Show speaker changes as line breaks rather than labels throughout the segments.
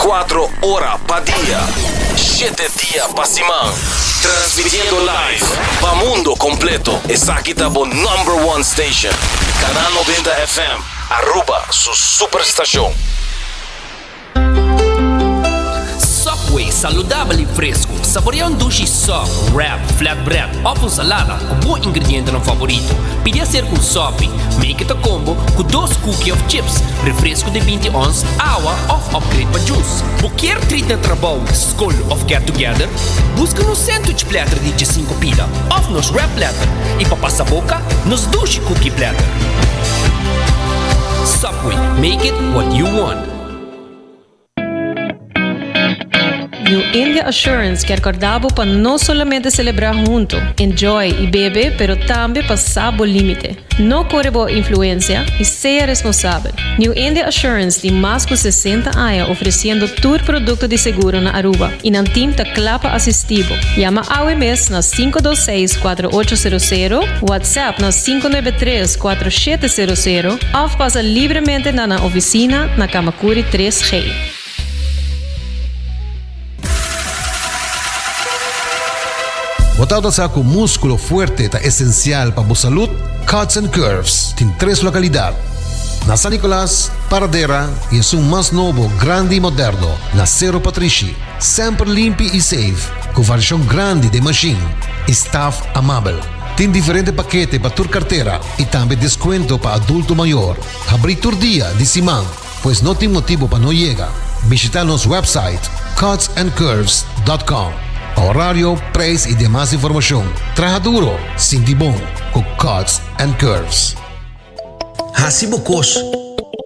24 ora pa dia, shete dia pa siman. Transmitiendo live pa mundo completo. Esaki ta bo number one station. Canal 90 FM, Aruba su superstacion.
Subway, saludabel y fresco. Saborea un dushi sub, wrap, flatbread of un salada cu bo ingredientenan favorito. Pidi acerca un sopi, make it a combo cu dos cookie of chips, refresco di binti ons, awa of upgrade pa juice. Bo kier treat na trabou, scol of get together? Busca nos sandwich platter di diesinco pida of nos wrap platter y pa pasa boca, nos dushi cookie platter. Subway, make it what you want.
New India Assurance kier corda bo pa no solamente celebra hunto, enjoy y bebe pero tambe pa sa bo limite. No core bo influencia y sea responsabel. New India Assurance tin mas cu 60 aña ofreciendo tur producto di seguro na Aruba y nan team ta cla pa asisti bo. Yama awe mes na 526 4800, WhatsApp na 593 4700 of pasa libremente na nan oficina na Camacuri 3G.
Bo tabata sa cu musculo fuerte ta esencial pa bo salud? Cuts and Curves tin tres localidad, na San Nicolas, Paradera y esun mas nobo, grandi y moderno, na Cerro Patrishi. Semper limpi y safe, cu variacion grandi den machine y staff amabel. Tin diferente pakete pa tur cartera y tambe descuento pa adulto mayor. Habri tur dia di siman, pues no tin motibo pa no yega. Bishita nos website cutsandcurves.com pa horario, prijs y demas informacion. Traha duro, sinti bon cu Cuts and Curves.
Hasi bo kos.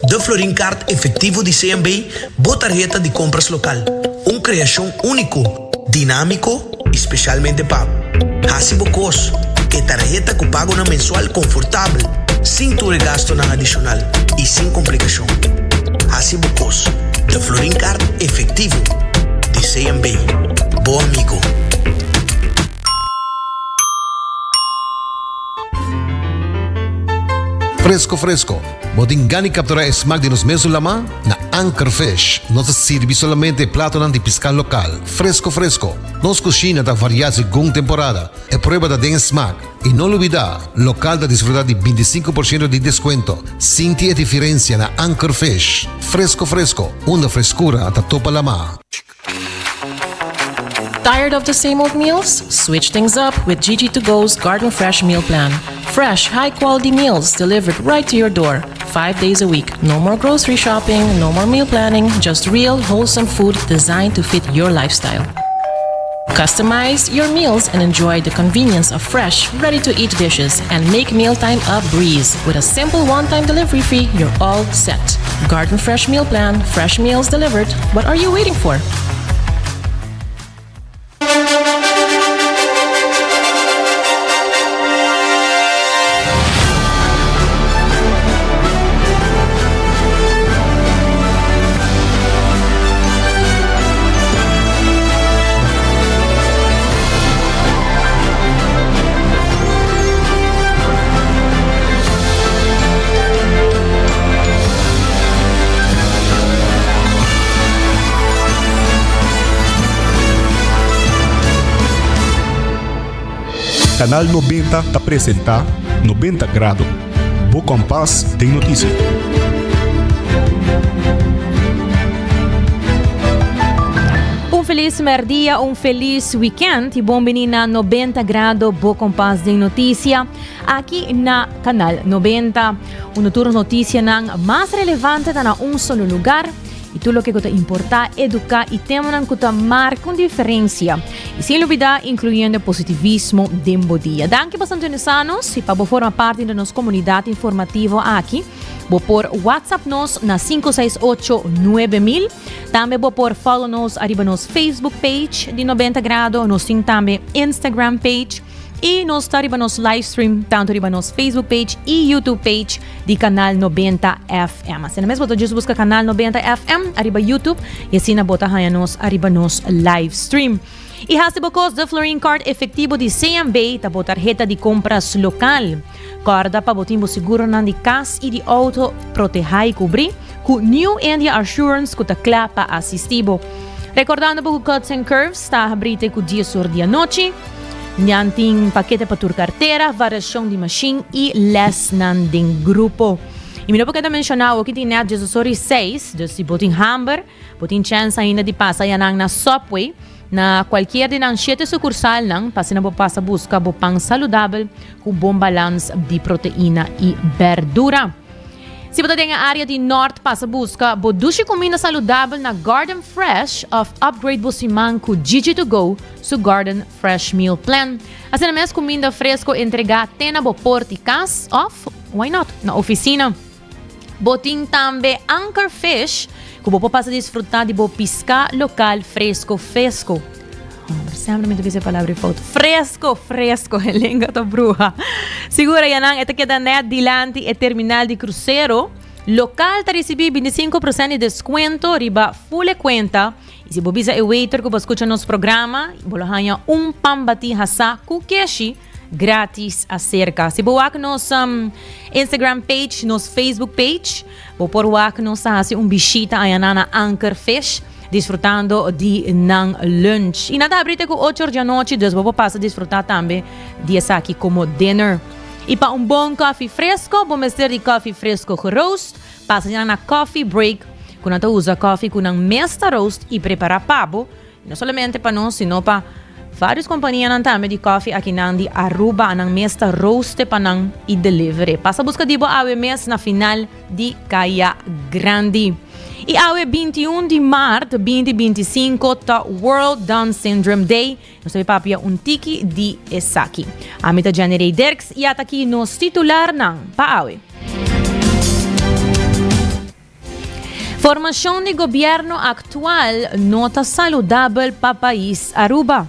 De Florin Card Efectivo di CMB, bo tarheta di compras local. Un creacion unico, dinamico y specialmente pa bo. Hasi bo kos. E tarheta cu pagonan mensual confortabel, sin tur e gastonan adicional y sin complicacion. Hasi bo kos. De Florin Card Efectivo di CMB. Bo amigo.
Fresco fresco, bo tin gana di captura e smaak di nos mesun lama? Na Anchor Fish nos ta sirbi solamente e platonan di pisca local, fresco fresco. Nos cushina ta varia segun temporada, e prueba ta den e smaak. Y no lubida, local ta disfruta di binticinco por ciento di descuento. Sinti e diferencia na Anchor Fish. Fresco fresco, unda frescura ta topa lama.
Tired of the same old meals? Switch things up with Gigi to Go's Garden Fresh Meal Plan. Fresh, high quality meals delivered right to your door, five days a week. No more grocery shopping, no more meal planning, just real, wholesome food designed to fit your lifestyle. Customize your meals and enjoy the convenience of fresh, ready to eat dishes and make mealtime a breeze. With a simple one time delivery fee, you're all set. Garden Fresh Meal Plan, fresh meals delivered. What are you waiting for?
Canal 90 ta presenta 90 Grado, bo kompas den notisia.
Un felis merdia, un felis weekend y bon bini na 90 Grado, bo kompas den notisia. Aki na Canal 90. Unda tur nos noticianan mas relevante ta na un solo lugar y tur loke cu ta importa, educa y temanan cu ta marca un diferencia. Y sin lubida incluyendo positivismo den bo dia. Danki pa sintonisa nos y pa bo forma parti di nos comunidad informativo aki. Bo por WhatsApp nos na 568 9000. Tambe bo por follow nos ariba nos Facebook page di 90 Grado. Nos tin tambe Instagram page. Y nos ta riba nos live stream tanto riba nos Facebook page y YouTube page di Canal 90 FM. Asina mes bo ta just busca Canal 90 FM ariba YouTube y asina bo ta haya nos ariba nos live stream. Y haci bo cos The Florin Card efectivo di CMB ta bo tarheta di compras local. Corda pa bo tin bo seguronan di cas y di auto proteha y cubri cu New India Assurance cu ta cla pa asisti bo. Recordando bo cu Cuts and Curves ta habri te cu dies or di anochi. Nan tin pakete pa tur cartera, variacion di machine y lesnan den grupo. Y mi no por keda menciona awo ki tin net dies or y seis, dus si bo tin hamber, Bo tin chèns ainda di pasa yanan na Subway, na kualkier di nan shete sukursalnan, pa asina bo pasa buska bo pan saludabel ku bon balans di proteina i bèrdura. Si bo ta den e área di nòrt, pasa buska bo dushi kuminda saludabel na Garden Fresh òf upgrade bo siman ku Gigi To Go su Garden Fresh Meal Plan. Asina mes kuminda fresko entregá te na bo port di kas òf, why not, na ofisina. Bo tin tambe Anchor Fish, ku bo por pasa disfrutá di bo piská lokal fresko fresko. Hombre, sempre mi ta bisa e palabra e fout. Fresko fresko, e lenga ta bruha. Sigura yanan e ta keda net dilanti e terminal di krusero. Lokal ta risibí bintisinko prosent di deskuento riba full e kuenta. I si bo bisa e waiter ku bo a skucha nos programa, bo lo haña un pan batí hasá ku keshi. Gratis acerca. Si bo wak nos Instagram page, nos Facebook page, bo por wak nos ta haci un bishita ayanan na Anchor Fish, disfrutando di nan lunch. Y nan ta habri te cu ocho or di anochi, dus bo por pasa disfruta tambe di esaki como dinner. Y pa un bon koffie fresco, bo mester di koffie fresco geroost, pasa nan na Coffee Break, cu nan ta usa koffie cu nan mes ta roost y prepara pa bo, No solamente pa nos, sino pa varios companianan tambe di coffee akinan di Aruba. Nan mes ta rooste pa nan y deliver. Pasa busca di bo awe mes na final di Caya Grandi. Y awe 21 di maart 2025 ta World Down Syndrome Day. Nos ta papia un tiki di esaki. Ami ta Jenny Ray Dirks y ata aki nos titularnan pa awe. Formacion di gobierno actual no ta saludabel pa pais Aruba.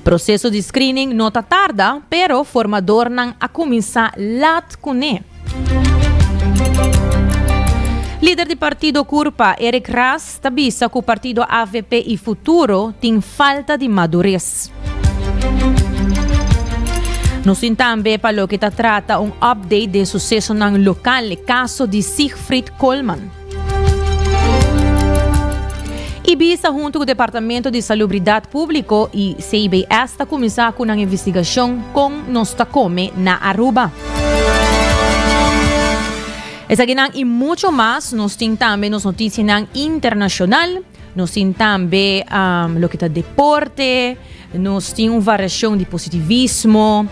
Proceso di screening no ta tarda, pero formadornan a cuminsa lat cune. Lider di partido Curpa, Eric Ras, ta bisa cu partido avp y Futuro tin falta di madurez. Nos tin tambe pa loke ta trata un update den sucesonan local, e caso di Siegfried Koolman. Ibisa hunto cu Departamento di Salubridad Publico y CBS ta cuminsa cu nan investigacion con nos ta come na Aruba. Esakinan y mucho mas nos tin tambe nos noticianan internacional, nos tin tambe loke ta deporte, nos tin un variacion di positivismo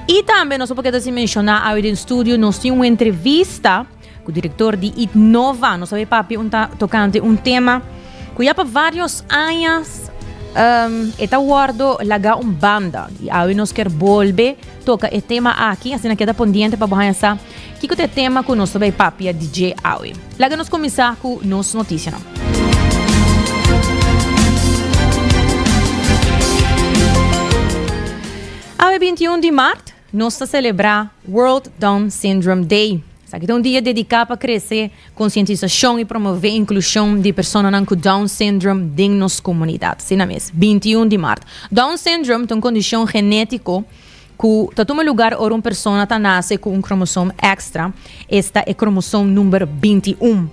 y tambe nos no por keda sin menciona awe den studio nos tin un entrevista cu director di Itnova, nos a bay papia un ta tocante un tema cu ya pa varios añas e ta wordo laga un banda y awe nos kier bolbe toca e tema aki, asina keda pendiente pa bo haña sa Kiko ta e tema ku nos ta bai papia di dje awe? Laga nos kuminsá ku nos notisianan. Awe 21 di mart nos ta selebrá World Down Syndrome Day. Esaki ta un dia dediká pa krese konsientisashon i promové inklushon di personanan ku Down Syndrome den nos komunidat. Asina mes, 21 di mart. Down Syndrome ta un kondishon genétiko Ku ta tuma lugar ora un persona ta nase ku un kromosom èkstra, esta e kromosom number 21.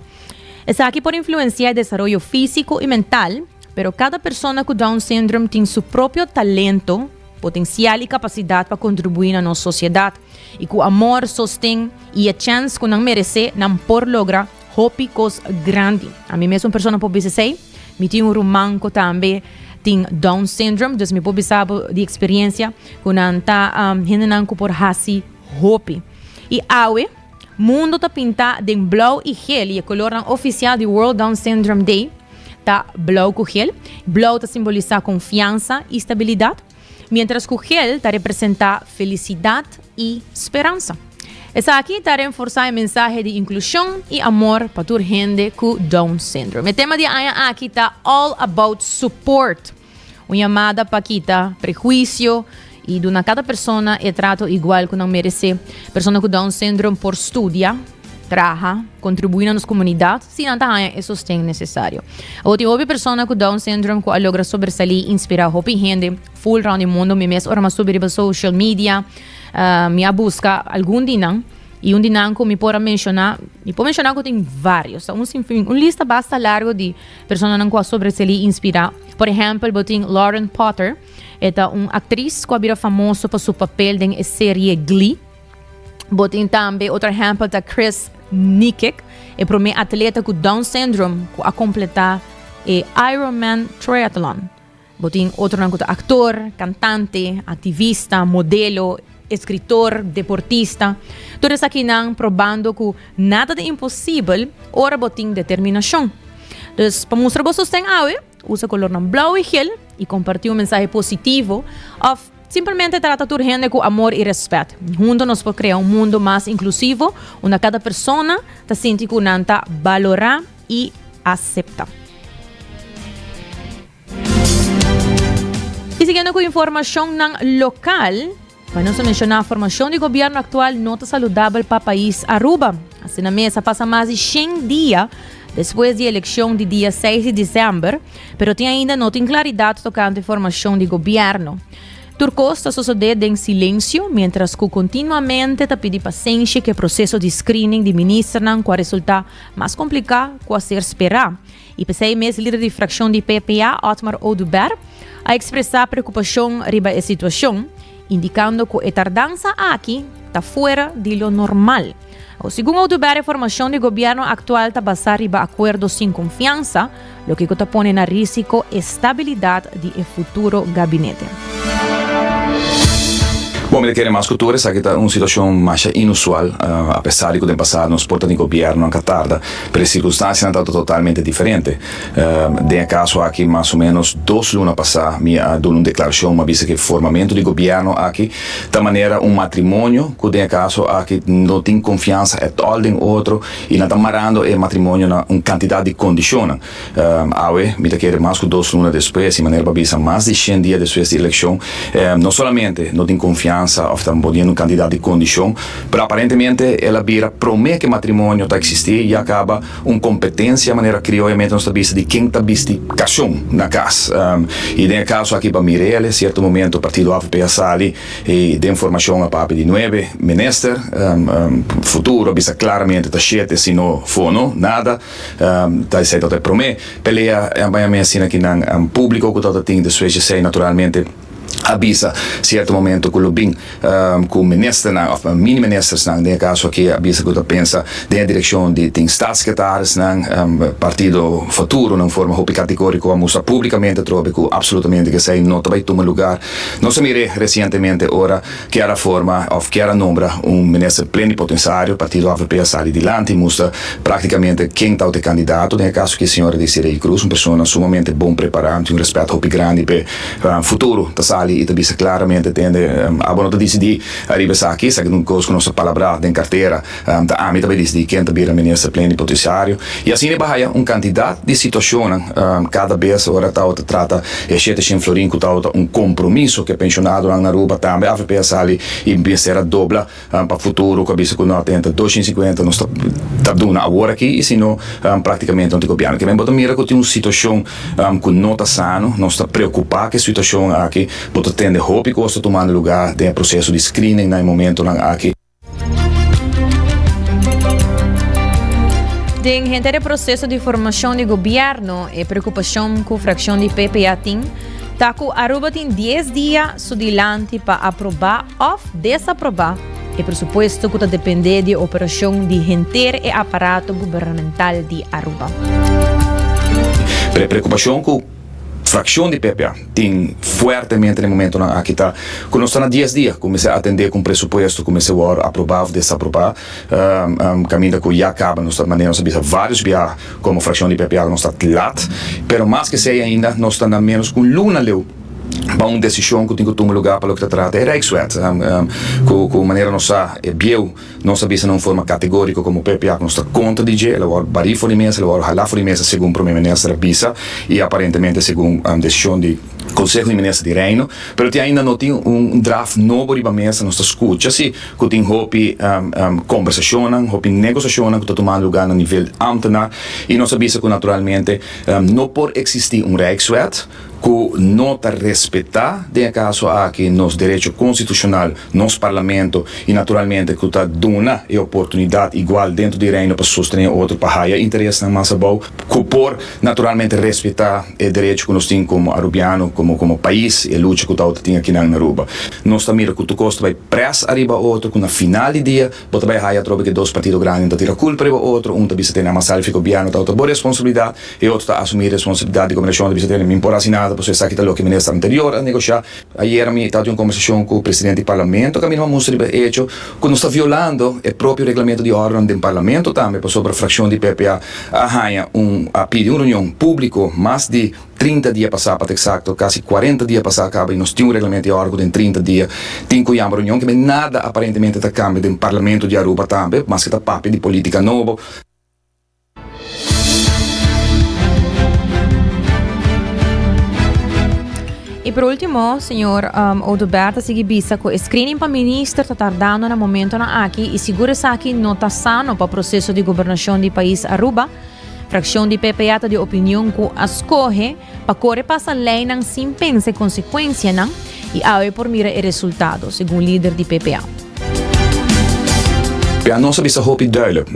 Esaki por influensiá e desaroyo físiko i mental, pero kada persona ku Down Syndrome tin su propio talento, potensial i kapasidat pa kontribuí na nos sosiedat. I ku amor, sosten i e chèns ku nan meresé, nan por logra Hopi kos grandi. Ami mes un persona por bisa esei. Mi tin un ruman ku tambe tin Down syndrome, dus mi por bisa bo di eksperensia ku nan ta hendenan ku por hasi hopi. I awe, mundu ta pintá den blou i gel i e kolornan ofisial di World Down Syndrome Day ta blou ku gel. Blou ta simbolisá konfiansa i stabilidat. Mientras cu gel ta representa felicidad y speransa. Esaki ta renforsa e mensahe di inclusion y amor pa tur hende cu Down Syndrome. E tema di e aña aki ta All About Support, un yamada pa kita prehuicio y duna cada persona e trato igual cu nan merece. Persona cu Down Syndrome por studia. traha, kontribuí na nos komunidat si nan ta haña e sosten nesesario. Awor tin hopi persona ku Down syndrome ku a logra sobresalí i inspirá hopi hende full rònt di mundu. Mi mes ora mi a subi riba social media mi a buska algun di nan i un di nan ku mi por a menshoná, mi por menshoná ku tin vários, ta un sinfin, un lista basta largu di personanan ku a sobresalí i inspirá. Por ehèmpel bo tin Lauren Potter, e ta un aktris ku a bira famoso pa su papel den e serie Glee. Bo tin tambe otro ehempel ta Chris Nikic, e prome atleta ku Down syndrome ku a kompletá e Ironman Triathlon. Bo tin otronan ku ta aktor, kantante, aktivista, modelo, eskritor, deportista. Tur esakinan probando ku nada ta imposibel ora bo tin determinashon. Dus pa mustra bo sosten awe, usa kolornan blou i gel i kompartí un mensahe positivo òf Simplemente trata tur hende ku amor i rèspèt. Huntu nos por krea un mundu mas inklusivo unda kada persona ta sinti ku nan ta balorá i aseptá. I siguiendo ku informashonnan lokal, bai nos a menshoná formashon di gobièrnu aktual no ta saludabel pa pais Aruba. Asina mes a pasa mas di shen dia despues di elekshon di dia seis di desèmber, pero tin ainda no tin klaridat tokante formashon di gobièrnu. Tur kos ta sosodé den silensio, miéntras ku kontinuamente ta pidi pasenshi ku e proseso di screening di ministernan ku a resultá mas kompliká ku a ser sperá. I p'esei mes lider di frakshon di PPA, Otmar Oduber, a ekspresá preokupashon riba e situashon, indikando ku e tardansa aki ta fuera di lo normal. Segun Oduber e formacion di gobierno actual ta basa riba acuerdo sin confiansa, loke cu ta pone na risico e stabilidad di e futuro gabinete.
Bon, mi ta kere mas ku tur esaki ta un situashon masha inusual, apesar di ku den pasado nos por ta tin gobièrnunan ka tarda, pero e sirkunstansianan tabata totalmente diferente. Den e kaso aki, mas o ménos dos luna pasá mi a duna un deklarashon, mi a bisa ku e formamentu di gobièrnu aki Ta manera un matrimonio cu den e caso aki no tin confiansa at all den otro y nan ta marando e matrimonio na un cantidad di condicionnan. Awe mi ta kere mas cu dos luna despues y manera pa bisa mas di shen dia despues di eleccion no solamente no tin confiansa of ta poniendo un cantidad di condicion pero aparentemente el a bira prome cu e matrimonio ta existi ya caba un competencia manera crioyamente nos ta bisa di ken ta bisti cacion na cas. Y den e caso aki pa Mirele, cierto momento partido avp a sali y den formacion a papia di nuebe minister, futuro a bisa claramente ta shete si no fono, nada, ta esey tabata e prome pelea baña mi asina ki nan publico cu tabata tin despues di esey naturalmente. a bisa cierto momento cu lo bin cu ministernan of mini ministersnan den e caso aki a bisa cu ta pensa den e direccion di tin staatssecretarisnan. Partido Futuro na un forma hopi categorico a mustra publicamente atrobe cu absolutamente cu esey no ta bay tuma lugar. Nos a mire recientemente ora kier a forma of kier a nombra un minister plenipotenciario, partido avp a sali dilanti y mustra practicamente ken ta e candidato, den e caso aki señora Desiree Cruz, un persona sumamente bon prepara, tin un respet hopi grandi p'e Futuro ta sali i ta bisa klaramente tende abo no ta disidí ariba esaki, esaki ta un kos ku nos ta palabrá den kartera, ta ami ta bai disidí ken ta bira minister plenipotenciario. I asina e bahaya un kantidat di situashonnan kada bes ora tabata trata e shete shen florin ku tabata un kompromiso ku e penshonadonan na Aruba tambe avp a sali i mester a dobla. Pa futuro ku a bisa ku no ta henter 250 nos ta ta duna awor aki i si no praktikamente no tin gobièrnu. Ke men bo ta mira ku tin un situashon ku no ta sano, nos ta preokupá ku e situashon aki, bo ta tende hopi kos ta tumando lugá den e proseso di screening na e momentonan aki.
Den henter e proseso di formashon di gobièrnu e preokupashon ku frakshon di PPA tin ta ku Aruba tin dies dia su dilanti pa aprobá òf desaprobá e presupuesto ku ta dependé di e operashon di henter e aparato gubernamental di Aruba.
Pero e preokupashon ku frakshon di PPA tin fuertemente na e momentonan aki ta ku nos ta na dies dia ku mester atendé ku un presupuesto ku mester wòrdu aprobá òf desaprobá, kaminda ku ya kaba nos ta manera nos a bisa vários biaha komo frakshon di PPA ku nos ta lat, pero mas ke esei ainda nos ta na ménos ku un luna leu. pa un desishon ku tin ku tuma lugá pa loke ta trata e Rijkswet. Ku ku manera nos sa e bieu nos a bisa na un forma kategóriko komo PPA ku nos ta kontra di dje, el a wòrdu barí for di mesa, el a wòrdu halá for di mesa segun Prome Minister a bisa i aparentemente segun desishon di Konseho di Minister di Reino. Pero te ainda no tin un draft nobo riba mesa, nos ta skucha si ku tin hopi kombersashonnan, hopi negosiashonnan ku ta tumando lugá na nivel ámtenar i nos a bisa ku naturalmente no por eksistí un Rijkswet ku no ta respetá den e kaso aki nos derecho konstitushonal, nos parlamento i naturalmente ku ta duna e oportunidat igual dentro di Reino pa sostené otro pa haya interesnan mas abou, ku por naturalmente respetá e derecho ku nos tin komo Arubiano, komo komo pais, e lucha ku ta tin akinan na Aruba. Nos ta mira ku tur kos ta bai près ariba otro ku na final di dia bo ta bai haya atrobe ku e dos partido grandi ta tira kulpa riba otro, un ta bisa tene amasá riba e gobièrnu ta bo responsabilidat, E otro ta asumí responsabilidat di gobernashon ta bisa tene mi por hasi nada pasobra esaki ta loke minister anterior a negoshá. Ayera mi tabatin un kombersashon ku presidente di parlamento kaminda mi a mustra riba e echo ku nos ta violando e propio reglamento di òrdenan den parlamento tambe pasobra frakshon di PPA a haña un a pidi un reunion públiko mas di 30 dia pasá pa ta eksakto kasi 40 dia pasá kaba i nos tin un reglamento di òrden ku den 30 dia tin ku yama reunion kende nada aparentemente ta kambia den parlamento di Aruba tambe maske ta papia di polítika nobo.
Y por último, señor um, Oduber ta sigui bisa cu e screening pa minister ta tardando na momentonan aki y sigur esaki no ta sano pa proceso di gobernacion di pais Aruba. Fraccion di PPA ta di opinion cu a scoge pa core pasa leynan sin pensa e consecuencianan y awe por mira e resultado, segun lider di PPA.
PPA nos a bisa hopi duidelijk,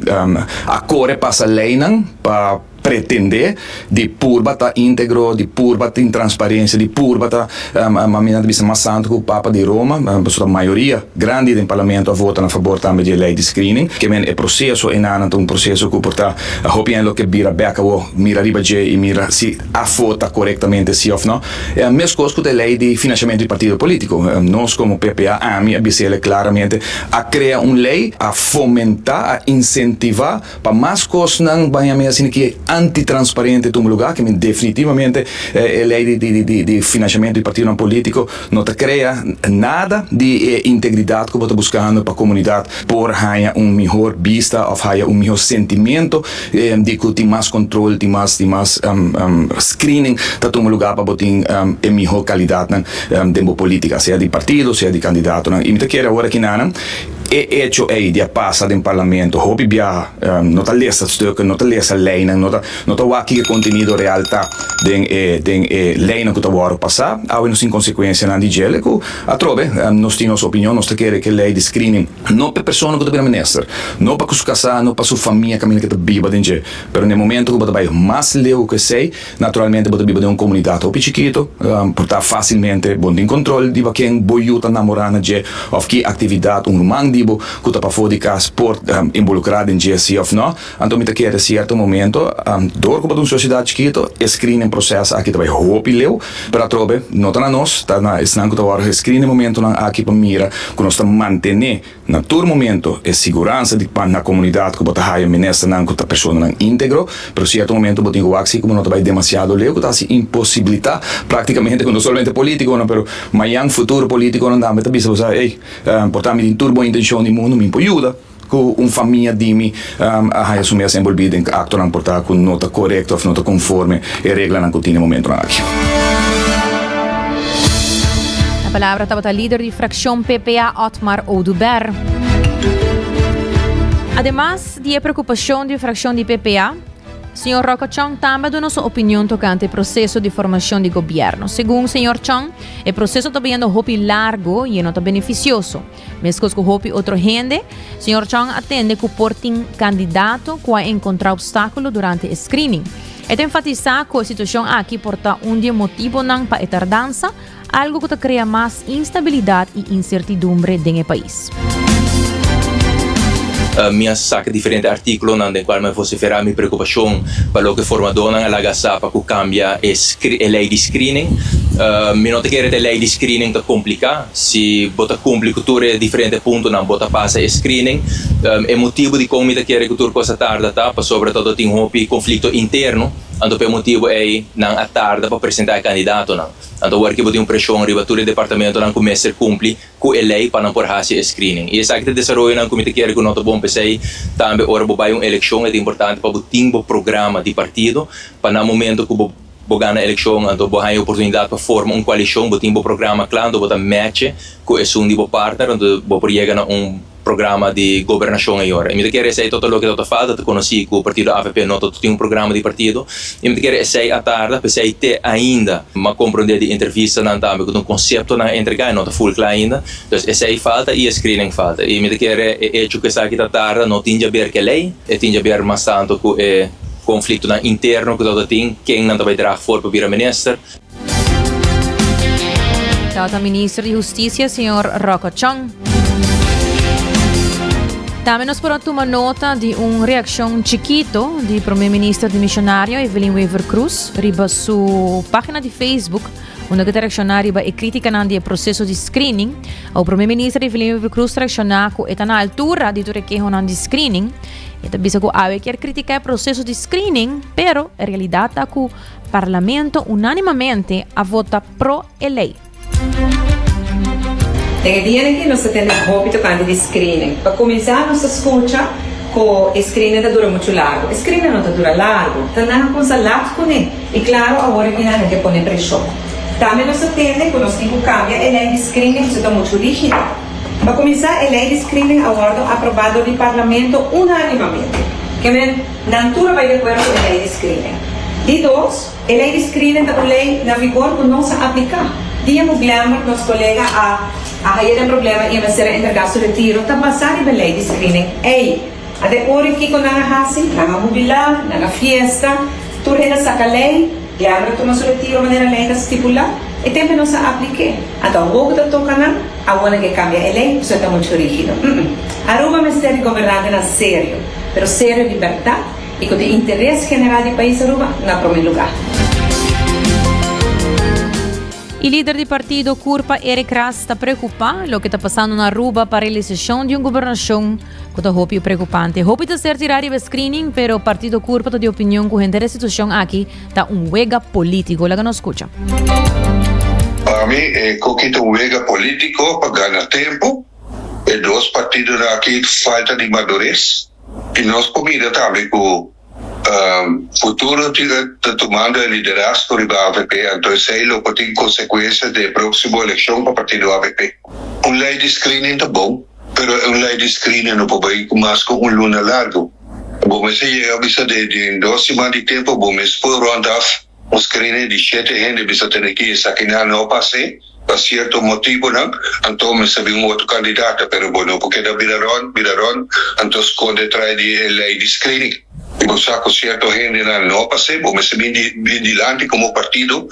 a core pasa leynan pa pretende di purba ta integro, di purba tin transparencia, di purba ta, mi nan ta bisa mas santo cu Papa di Roma, pasobra mayoria grandi den Parlamento a vota na fabor tambe di e ley di screening. Ke men e proceso enanan ta un proceso cu por ta hopi hende lo ke bira bek awo, mira riba dje y mira si a vota corectamente si of no. Mescos cu ta e ley di financiamento di partido politico. Nos como PPA, ami a bisele claramente, a crea un ley, a fomenta, a incentiva Pa mas kosnan baña mi asina ki antitransparente tuma lugar, ke mi definitivamente e ley di financiamento di partidonan politico no ta crea nada di e integridad cu bo ta buscando pa comunidad por haña un mihor bista of haya un mihor sentimento di cu tin mas control, tin mas tin mas screening ta tuma lugar pa bo tin e mihor calidadnan den bo politica, sea di partido, sea di candidatonan. Y mi ta kere awor aki nanan. E echo ei di a pasa den parlamento hopi biaha no ta lesa stukken, no ta lesa leinan, no ta no ta wak kiko e kontenido real ta den e den e leinan ku ta wòrdu pasá. Awe nos tin konsekuensianan di djele ku atrobe nos tin nos opinion, nos ta kere ku e lei di screening no pa e persona ku ta bira minister, no pa ku su kasá, no pa su famia kaminda ku e ta biba den dje, pero na e momento ku bo ta bai mas leu ku esei, Naturalmente bo ta biba den un komunidat hopi chikito, por ta fásilmente bo no tin kontrol riba ken bo yu ta namorá na dje òf ki aktividat un ruman di bo ku ta pafó di kas por involukrá den dje si òf nò. Anto mi ta kere sierto momento, dor ku bo ta un sosiedat chikito, e screening proses aki ta bai hopi leu, pero atrobe no ta na nos, ta na esnan ku ta wòrdu gescreen e momentonan aki pa mira ku nos ta mantené Na tur momento e siguransa di pa na comunidad cu bo ta haya ministernan cu ta personanan integro, pero cierto momento bo tin cu wak si cu bo no ta bay demasiado leu cu ta haci imposibilita practicamente cu no solamente politiconan pero mayan futuro politiconan tambe ta bisa bo sa ey por ta mi tin tur bon intencion di mundo mi por yuda cu un famia di mi a haya su mes envolvi den actonan por ta cu no ta corecto of no ta conforme e reglanan cu tin e momentonan aki.
Na palabra tabata lider di fraccion PPA Otmar Oduber. Ademas di e preocupacion di fraccion di PPA, señor Rocco Chong tambe a duna su opinion tocante e proceso di formacion di gobierno. Segun señor Chong, e proceso ta bayendo hopi largo y e no ta beneficioso. Meskos ku hopi otro hende, señor Chong a tende ku por tin kandidato ku a enkontrá opstákulo durante e screening. E ta enfatisá ku e situashon aki por ta un di e motibonan pa e tardansa, algu ku ta krea mas instabilidat i insertidumbre den e pais.
Mi a saka diferente artíkulonan den kual mi a vosiferá mi preokupashon pa loke formadónan a laga sa pa ku kambia e lei di screening. Mi no ta kere ta e lei di screening ta kompliká. Si bo ta kumpli ku tur e diferente puntonan bo ta pasa e screening. E motibu dikon mi ta kere ku tur kos a tarda ta pasobra tabata tin hopi konflikto interno, anto pa e motibu ei nan a tarda pa presentá e kandidatonan. Anto awor ki bo tin un preshon riba tur e departamentonan ku mester kumpli ku e lei pa nan por hasi e screening. I esaki ta desaroyonan ku mi ta kere ku no ta bon. P'esei tambe ora bo bai un elekshon e ta importante pa bo tin bo programa di partido pa na momento ku bo bo gana elekshon anto bo haña e oportunidat pa forma un koalishon bo tin bo programa kla anto bo ta matche ku esun di bo partner anto bo por yega na un programa di gobernashon ei ora. I mi ta kere esei ta loke ta falta, ta konosí ku partido avp no ta tin un programa di partido. I mi ta kere esei a tarda, p'esei te ainda m'a komprondé di entrevistanan tambe ku ta un konsepto nan a entregá i no ta ful kla ainda. Dus esei falta i e screening falta. I mi ta kere e echo ku esaki ta tarda no tin djaber ku e lei, e tin djaber mas tantu ku e konfliktonan interno ku ta tin, ken nan ta bai draag voor pa bira minister.
Tabata minister di Husticia, señor Rocco Chong. Tambe nos por a tuma nota di un reaccion chiquito di prome minister dimisionario Evelyn Wever-Croes riba su pagina di Facebook, unda que ta reacciona riba e criticanan di e proceso di screening. O prome minister Evelyn Wever-Croes ta reacciona cu e ta na altura di tur e kehonan di screening. E ta bisa cu awe kier critica e proceso di screening, pero e realidad ta cu Parlamento unánimamente a vota pro e lei.
Den e dianan aki nos ta tende hopi tokante di screening. Pa kuminsá nos ta skucha ku e screening ta dura muchu largu. E screening no ta dura largu, ta nan a kumsa lat kuné i klaro awor e kinan nan ke pone preshon. Tambe nos ta tende ku nos tin ku kambia e lei di screening pasobra ta muchu rígido. Pa kuminsá e lei di screening a wòrdu aprobá dor di Parlamento unánimamente. Ke men. Nan tur a bai di akuerdo ku e lei di screening. Di dos, e lei di screening ta un lei na vigor ku no sa apliká. Dia ku Glenbert, nos kolega, a a haye den problema i a mester a entregá su retiro, ta basá riba e lei di screening ei. A de ora kiko nan a hasi? Nan a hubilá, nan a fiesta, tur hende a saka lei, Glenbert a tuma su retiro manera lei ta stipulá. E tempu no sa aplik'é. Anto awor ku ta toka nan, awor nan ke kambia e lei pasobra e ta muchu rígido. Mm-mm. Aruba mester di gobernantenan serio. Pero serio di berdad y cu tin interes general di pais Aruba na prome lugar.
E lider di partido Curpa Eric Ras ta preocupa loke ta pasando na Aruba pa realisacion di un gobernacion cu ta hopi preocupante. Hopi ta ser tira riba e screening pero partido Curpa ta di opinion cu henter e situacion aki ta un wega politico. Laga nos scucha.
Pa mi e koki ta un wega politico pa gana tempo. E dos partidonan aki falta di madures y nos por mira tambe cu Futuro ta tumando e liderazgo riba avp anto esey lo por tin consecuencia den e proximo eleccion pa partido avp. Un ley di screening ta bon pero un ley di screening no por bay mas cu un luna largo. Bo mester yega bisa den dos siman di tempo bo mes por rond af Un screening di shete hende bisa tene ki esakinan no pas'é pa cierto motibonan, anto mester bin un otro candidato, pero bo no por keda bira rond, bira rond, anto sconde tras di e ley di screening. Si bo sa cu cierto hendenan no pas'é, bo mester bin bin dilanti como partido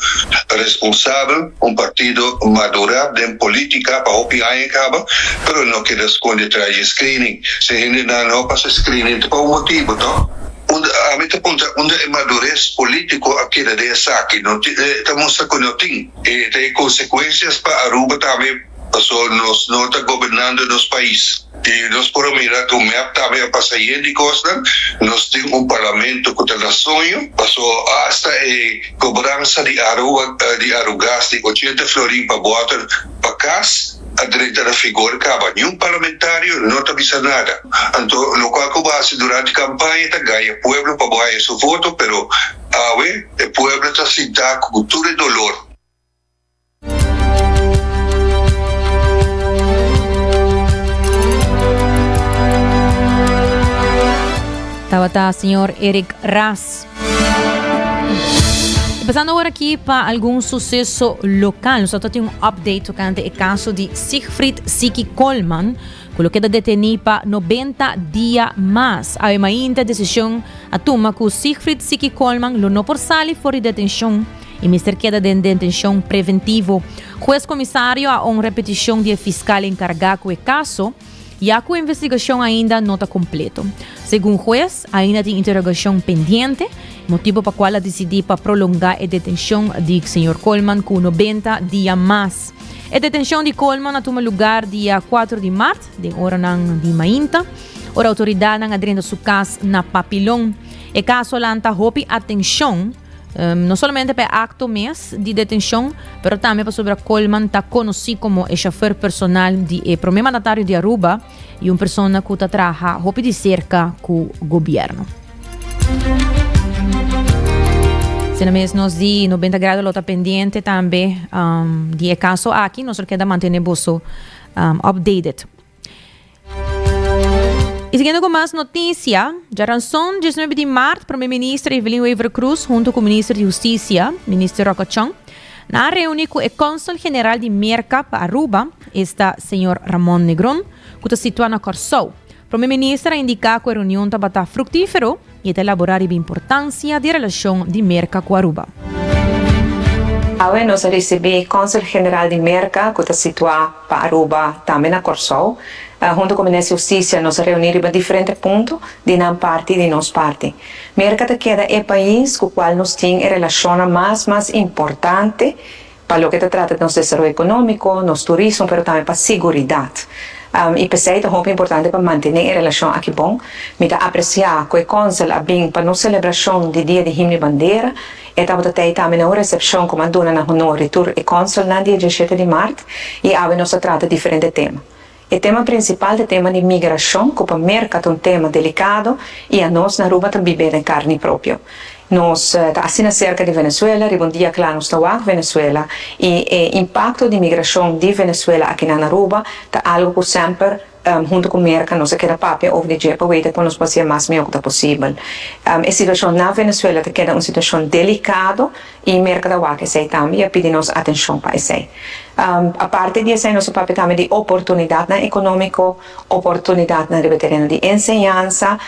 responsabel, un partido madura den politica pa hopi aña caba, pero no keda sconde tras di e screening. Si hendenan no pasa e screening ta pa un motibo, to? Unda, ami ta puntra, unda e madures politico a keda den esaki? No tin, e ta mustra cu no tin. E ta e consecuencias pa Aruba tambe, pasobra nos no ta gobernando nos pais. Y nos por a mira cu mep tambe a pasa yen di cosnan. Nos tin un parlamento cu ta na soño, pasobra hasta e cobransa di Aruba, di Arugas di ochenta florin pa boter pa cas, a drenta na figor caba. Niun parlamentario no ta bisa nada. Anto locual cu bo haci durante campaña ta gaña pueblo pa bo haya su voto, pero awe e pueblo ta sinta cu tur e dolor.
Tabata señor Eric Ras. Y pasando awor aki pa algun suceso local, nos ta tin un update tocante e caso di Siegfried Siki Koolman, cu lo keda deteni pa 90 dia mas. Awe mainta decision a tuma cu Siegfried Siki Koolman lo no por sali for di detencion y mester keda den detencion preventivo. Huez comisario a honra e peticion di e fiscal encarga cu e caso, ya cu e investigacion ainda no ta completo. Segun huez, ainda tin interrogacion pendiente, motibo pa cual a dicidi pa prolonga e detencion di señor Koolman cu 90 dia mas. E detencion di Koolman a tuma lugar dia 4 di maart, den oranan di mainta. ora autoridadnan a drenta su cas na Papilon. E caso a lanta hopi atencion, no solamente pa e acto mes di detencion, pero tambe pasobra Koolman ta conoci como e chauffeur personal di e prome mandatario di Aruba y un persona cu ta traha hopi di cerca cu gobierno. Asina mes nos di 90 Grado lo ta pendiente tambe di e caso aki, nos lo keda mantene boso updated. Y siguiendo cu mas noticia, djaranson 19 di maart Prome Minister Evelyn Wever-Croes hunto cu Minister di Husticia, Minister Rocco Chong, nan a reuni cu e Consul General di Merca pa Aruba, esta Señor Ramon Negron, cu ta situa na Corsou. Prome Minister a indica cu e reunion tabata fructifero y e ta elabora riba importancia di e relacion di Merca cu Aruba.
Awe nos a ricibi Consul General di Merca cu ta situa pa Aruba tambe na Corsou. Hunto cu Minister di Husticia nos a reuni riba diferente punto di nan parti y di nos parti. Merca ta keda e pais cu cual nos tin e relacionnan mas mas importante pa loke ta trata di nos desaroyo economico, nos turismo pero tambe pa siguridad. Y p'esey ta hopi importante pa mantene e relacion aki bon. Mi ta aprecia cu e Consul a bin pa nos celebracion di Dia di Himno y Bandera. E tabata tey tambe na un recepcion cu m'a duna na honor di tur e Consulnan dia diesshete di mart y awe nos a trata diferente tema. E tema principal ta e tema di migracion cu pa Merca ta un tema delicado y anos na Aruba ta bibe den carni propio. Nos ta asina cerca di Venezuela, riba un dia cla nos ta wak Venezuela y e impacto di migracion di Venezuela akinan na Aruba ta algo cu semper hunto cu Merca nos a keda papia over di dje pa weten con nos por hacié mas mihor cu ta posibel. E situacion na Venezuela ta keda un situacion delicado y Merca ta wak esey tambe y a pidi nos atencion pa esey. Aparte di esey nos a papia tambe di oportunidadnan economico, oportunidadnan riba e tereno di enseñansa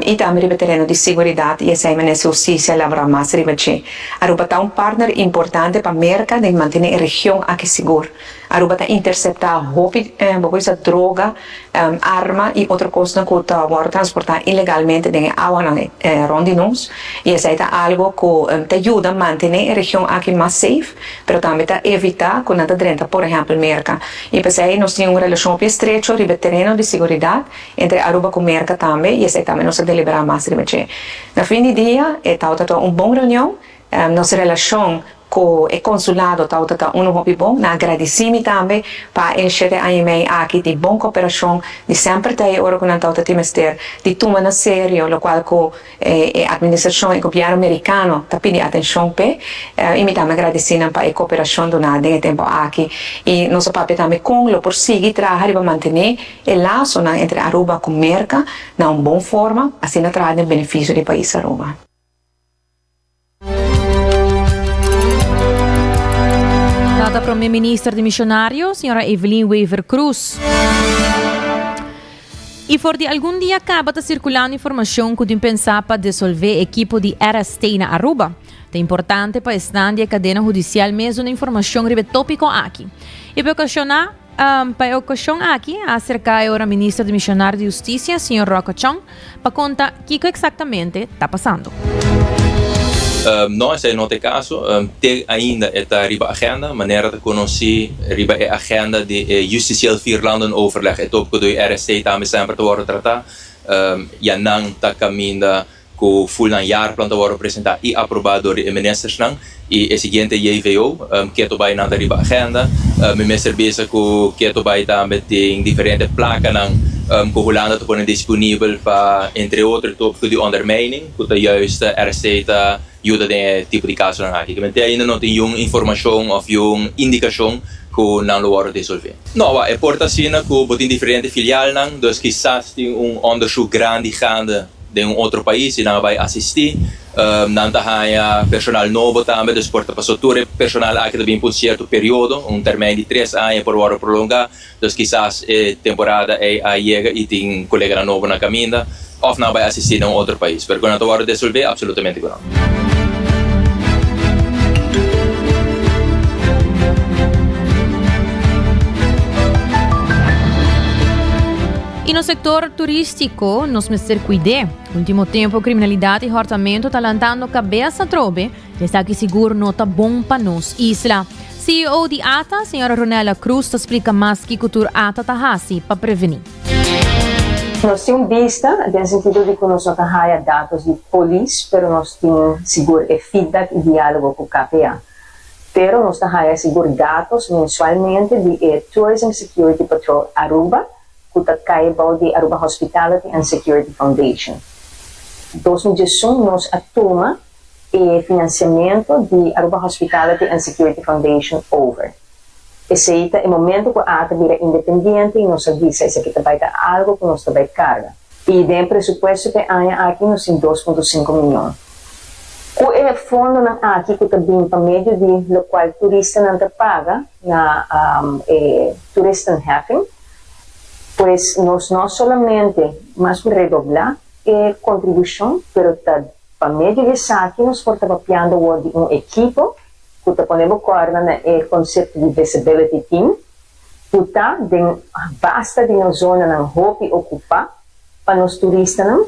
y tambe riba e tereno di siguridad y esey Minister Husticia a elabora mas riba dje. Aruba ta un partner importante pa Merca den mantene e region aki sigur. Aruba ta intercepta hopi bo por bisa droga, arma y otro cosnan cu ta wordo transporta ilegalmente den e awanan rond di nos y esey ta algo cu ta yuda mantene e region aki mas safe pero tambe ta evita cu nan ta drenta por ehempel Merca y p'esey nos tin un relacion hopi estrecho riba e tereno di siguridad entre Aruba cu Merca tambe y esey tambe nos a delibera mas riba dje. Na fin di dia e tabata ta un bon reunion. Nos relashon ku e konsulado tabata ta unu hopi bon. Nan a gradisí mi tambe pa e shete aña i mei aki di bon koperashon, di semper ta e ora ku nan tabata tin mester di tuma na serio lokual ku e atministrashon, e gobièrnu merikano ta pidi atenshon p'e. I mi tambe a gradisí nan pa e koperashon duná den e tempu aki. I nos a papia tambe kon lo por sigui traha riba mantené e lasonan entre Aruba ku Merka na un bon forma, asina traha den benefisio di pais Aruba.
Tata Prome Minister Dimisionario, Sra. Evelyn Wever-Croes. Y for di algun dia caba ta circulando informacion cu tin pensa pa desolve ekipo di RST na Aruba. Ta importante pa esnan di e cadena hudicial mes duna informacion riba e topico aki. Y pa e ocasion Pa e ocasion aki a acerca e ora Minister Dimisionario di Husticia, señor Rocco Chong, pa conta kico exactamente ta pasando.
No, esei no ta e caso. Te ainda e ta riba agenda. Manera ta conoci riba e agenda di e Justitieel Vierlandenoverleg, e topico di RST tambe semper ta wordo trata. Ya nan ta caminda Ku ful nan jaarplan ta wòrdu presentá i aprobá dor di e ministersnan i e siguiente JVO keto bai nan ta riba agenda. Mi mester bisa ku keto bai tambe tin diferente plakanan ku Hulanda ta pone disponibel pa entre otro e tópiko di ondermijning ku ta juist RC ta yuda den e tipo di kasonan aki. Te ainda no tin yun informashon òf yun indikashon ku nan lo wòrdu disolvé. No, wak, e por ta asina ku bo tin diferente filialnan, dus kisas tin un onderzoek grandi gaande den un otro pais y nan a bay asisti. Nan ta haña personal nobo tambe, dus por ta paso tur e personal aki ta bin pa un cierto periodo, un termijn di tres aña por wordo prolonga, dus kisas e temporada ey a yega y tin coleganan nobo na caminda of nan a bay asisti na un otro pais. Pero cu nan ta wordo desolve? Absolutamente cu no.
Y nos sector turistico nos mester cuid'é. Ultimo tempo criminalidad y hortamento ta lantando cabeza atrobe y esaki sigur no ta bon pa nos isla. CEO di ata, señora Ronella Cruz ta splica mas kico tur ata ta haci pa preveni.
Nos tin un bista den sentido di ku nos no ta haya datos di polis, pero nos tin sigur e feedback i diálogo ku KPA. Pero nos ta haya sigur datos mensualmente di e Tourism Security Patrol Aruba ku ta kai bou di Aruba Hospitality and Security Foundation. 2011 nos a tuma e finansiamentu di Aruba Hospitality and Security Foundation over. Esei ta e momento ku ata bira independiente i nos a bisa esaki ta bai ta algu ku nos ta bai karga. I den e presupuesto pa e aña aki nos tin 2.5 miyon. Ku e fondonan aki ku ta bin pa medio di lokual turistanan ta paga na e toeristenheffing, pues nos no solamente mas ku redoblá e kontribushon, pero ta pa medio di esaki nos por ta papiando awor di un ekipo ku ta pone bo kòrda na e konsepto di visibility team, ku ta den basta di nos zonanan hopi okupá pa nos turistanan,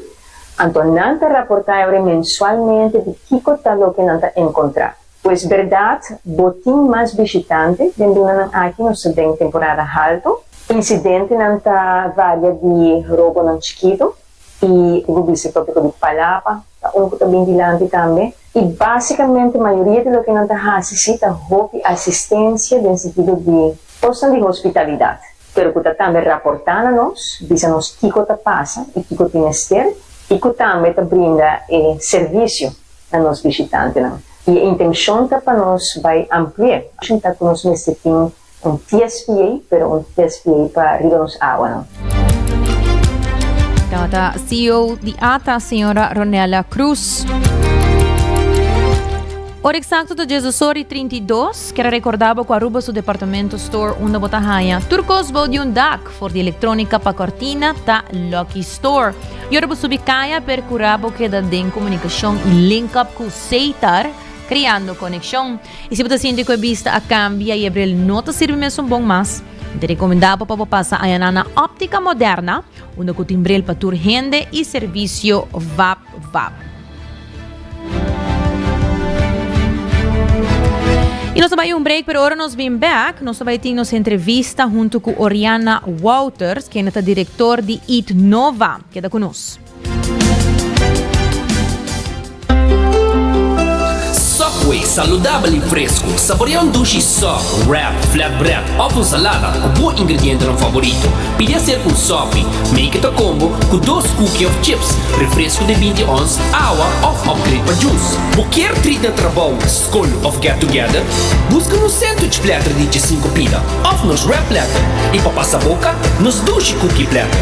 anto nan ta raportá e ora mensualmente di kiko ta loke nan ta enkontrá. Pues bèrdat bo tin mas bishitante den lunanan aki, nos ta den temporada haltu, insidentenan ta varia di robonan chikitu, I bo bisa tópiko di palapa ta un ku ta bin dilanti tambe. I básikamente mayoria di loke nan ta hasi sí ta hopi asistensia den sentido di kosnan di hospitalidat, pero ku ta tambe raportá na nos, bisa nos kiko ta pasa i kiko tin mester i ku tambe ta brinda e servisio na nos bishitantenan. I e intenshon ta pa nos bai ampli'é. Ta ku nos mester tin Un TSPA, pero un TSPA pa riba nos awanan.
Tabata CEO di ATA, señora Ronella Cruz. Ora exacto ta Jesus ora y 32. Quiero recordabo cu Aruba su departamento store unda bo ta haya tur cos bou di un dak, for di electronica pa cortina ta Lucky Store. Y ora bo subi caya percura bo keda den comunicacion y link up cu Seitar, creando conexion. I si bo ta sinti ku e bista a kambia i e bril no ta sirbi mesun bon mas, mi ta rekomendá bo pa bo pasa ayaná na Óptica Moderna, unda ku tin bril pa tur hende i servisio vap vap. I nos ta bai un break, pero ora nos bin bek, nos ta bai tin nos entrevista huntu ku Oriana Wouters, kende ta direktor di Eat Nova. Keda ku nos.
Subway, saludabel y fresco. Saborea un dushi sub, wrap, flatbread of un salada cu bo ingredientenan favorito. Pidi hacer un sopi. Make it a combo cu dos cookie of chips, refresco di binti ons, awa of upgrade pa juice. Bo kier treat na trabou, scol of get together? Busca nos sandwich platter di diesinco pida of nos wrap platter y pa pasa boca, nos dushi cookie platter.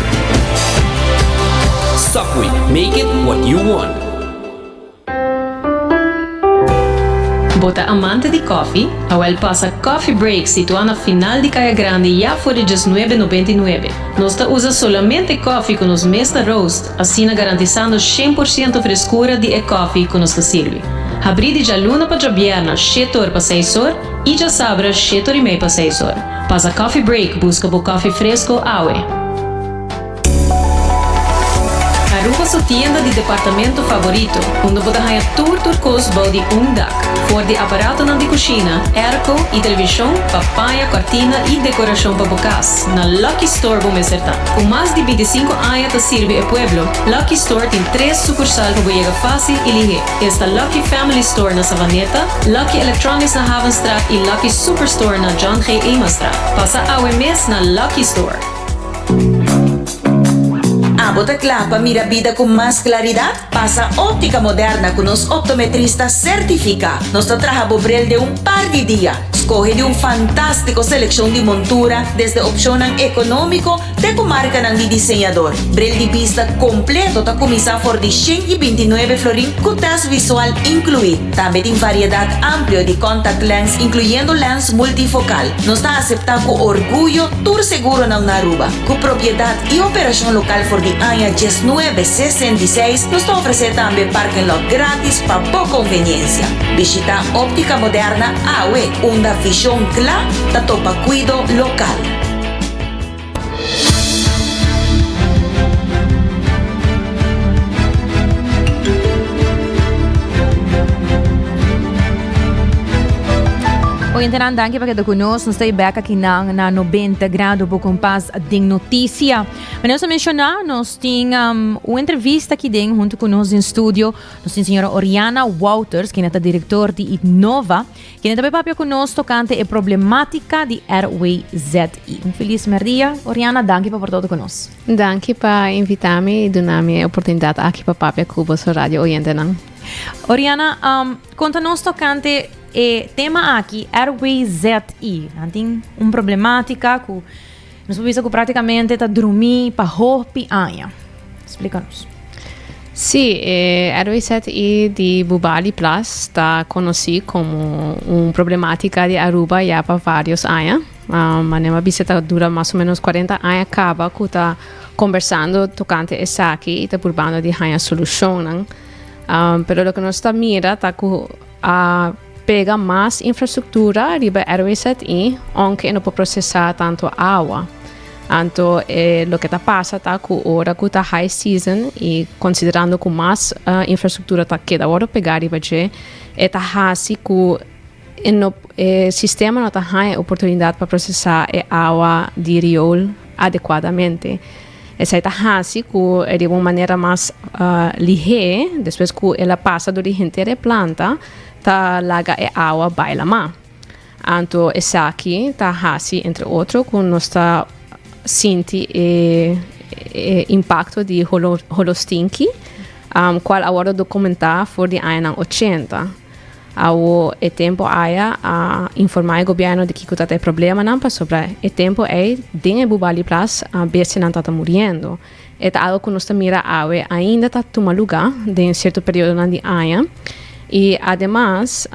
Subway, make it what you want.
Bo ta amante di koffie? Awel pasa Coffee Break situá na final di Kaya Grandi ya for di diesnuebe nobenta i nuebe. Nos ta usa solamente koffie ku nos mes ta roast, asina garantisando shen por siento freskura di e koffie ku nos ta sirbi. Habrí di djaluna pa djabièrna shete or pa seis or i djasabra shete or i mei pa seis or. Pasa Coffee Break buska bo koffie fresko awe. Aruba su tienda di departamento favorito, unda bo ta haña tur tur kos bou di un dak. For di aparatonan di kushina, airco i televishon pa paña, kortina i dekorashon pa bo kas, na Lucky Store bo mester ta. Ku mas di bintisinku aña ta sirbi e pueblo, Lucky Store tin tres sukursal pa bo yega fásil i lihé. Esta Lucky Family Store na Savaneta, Lucky Electronics na Havenstraat i Lucky Superstore na John G. Emastraat. Pasa awe mes na Lucky Store!
Abo ta kla pa mira bida ku mas klaridat? Pasa Óptica Moderna ku nos optometrista sertifiká. Nos ta traha bo bril den un par di dia. Skohe di un fantástiko selekshon di montura, desde opshonnan ekonómiko te ku markanan di diseñador. Bril di bista kompleto ta kuminsá for di 129 florin ku tèst visual inkluí. Tambe tin variedat amplio di contact lens inkluyendo lens multifokal. Nos ta aseptá ku orguyo tur seguronan na Aruba. Ku propiedat i operashon lokal for di aña 1966, nos ta ofresé tambe parking lot gratis pa bo konveniensia. Bishitá Óptica Moderna awe, unda vishon kla ta topa kuido lokal.
Oyentenan, danki pa keda ku nos. Nos ta bek aki nan na 90 Grado bo kompas den notisia. Manera nos a menshoná, nos tin um, un entrevista aki den huntu ku nos den studio. Nos tin señora Oriana Wouters, kende ta direktor di Itnova, kende ta bai papia ku nos tokante e problematika di RWZI. Un felis merdia, Oriana, danki pa por todo ku nos.
Danki pa invitá mi i duna mi e oportunidat aki pa papia ku boso radio oyentenan.
Oriana, um, konta nos tokante e tema aki, RWZI. Nan tin un problematika ku nos por bisa ku praktikamente ta drumí pa hopi aña. Splika nos.
Sí, e RWZI di Bubali Plas ta konosí komo un problematika di Aruba ya pa vários aña. Um, manera bisa ta dura mas o menos 40 aña kaba ku ta kombersando tokante esaki i ta purbando di haña solushonnan. Um, pero loke nos ta mira ta ku a pega mas infrastruktura riba RWZI, aunke e no por prosesá tantu awa. Anto e loke ta pasa ta ku ora ku ta high season i konsiderando ku mas uh, infrastruktura ta keda wòrdu pegá riba dje, e ta hasi ku e no e sistema no ta haña e oportunidat pa prosesá e awa di riool adekuadamente. Esei ta hasi ku riba un manera mas uh, lihé, despues ku el a pasa dor di henter e planta, ta laga e awa bai lamá. Anto esaki ta hasi entre otro ku nos ta sinti e, e impakto di holo, holostinki, um, kual a wòrdu dokumentá for di añanan 80. Awo e tempu aya a informá e gobièrnu di kiko ta e problemanan pasobra e tempu ei den e Bubali Plas bestianan tabata muriendo. E ta algo ku nos ta mira awe ainda ta tuma lugá den sierto periodonan di aña i ademas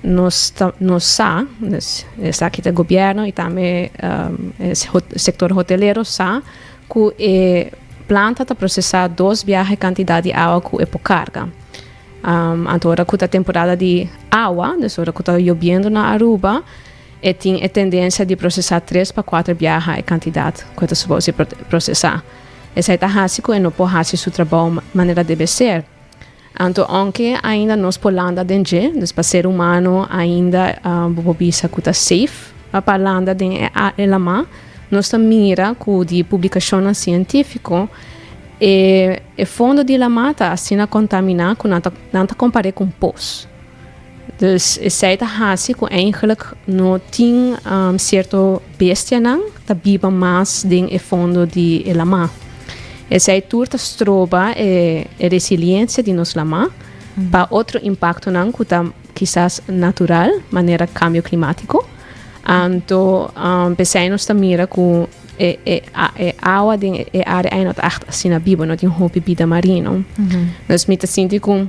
nos ta nos sa, esaki ta gobièrnu i tambe e sektor hotelero sa ku e planta ta prosesá dos biaha e kantidat di awa ku e por karga. Anto ora ku ta temporada di awa, dus ora ku ta yobiendo na Aruba, e tin e tendensia di prosesá tres pa kuater biaha e kantidat ku e ta supos di prosesá. Esei ta hasi ku e no por hasi su trabou manera debe ser. Anto ounke ainda nos por landa den dje, dus pa ser humano ainda bo por bisa ku ta safe pa landa den e lamá, nos ta mira ku di publikashonnan sientífiko, E e fondo di lamá ta asina kontaminá ku nan ta nan ta kompar'é ku un pos. Dus esei ta hasi ku eigenlijk no tin sierto bestianan ta biba mas den e fondo di e lamá. Esei tur ta stroba e e resiliensia di nos lamá pa otro impaktonan ku ta kisas natural manera kambio klimátiko. Anto p'esei nos ta mira ku E, e, e awa den e área ei no ta echt asina bibo, no tin hopi bida marino. Dus mi ta sinti ku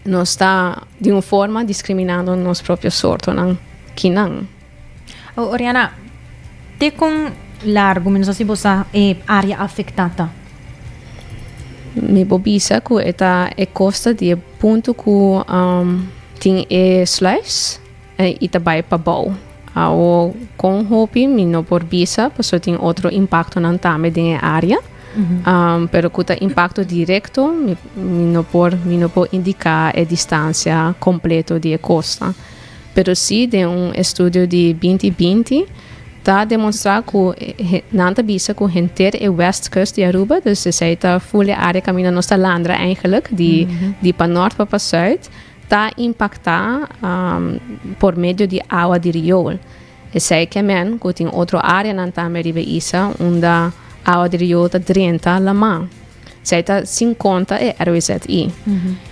nos ta di un forma discriminando nos propio sortonan kinan.
Oh, Oriana, te kon largo, mi no sa si bo sa e área afektá ta?
Mi por bisa ku e ta e kosta di e punto ku um, tin e sluis. I ta bai pabou. Awo kon hopi mi no por bisa pasobra tin otro impaktonan tambe den e área. Pero ku ta impakto direkto mi no por mi no por indiká e distansia kompleto di e kosta. Pero si den un estudio di binti binti ta demonstrá ku nan ta bisa ku henter e westkust di Aruba, dus esei ta ful e área kaminda nos ta landra eigenlijk di di pa nòrt pa pa sùit, Ta impaktá por medio di awa di riool. Esei ke men ku tin otro áreanan tambe riba e isla unda awa di riool ta drenta lamá. Esei ta sin konta e RWZI.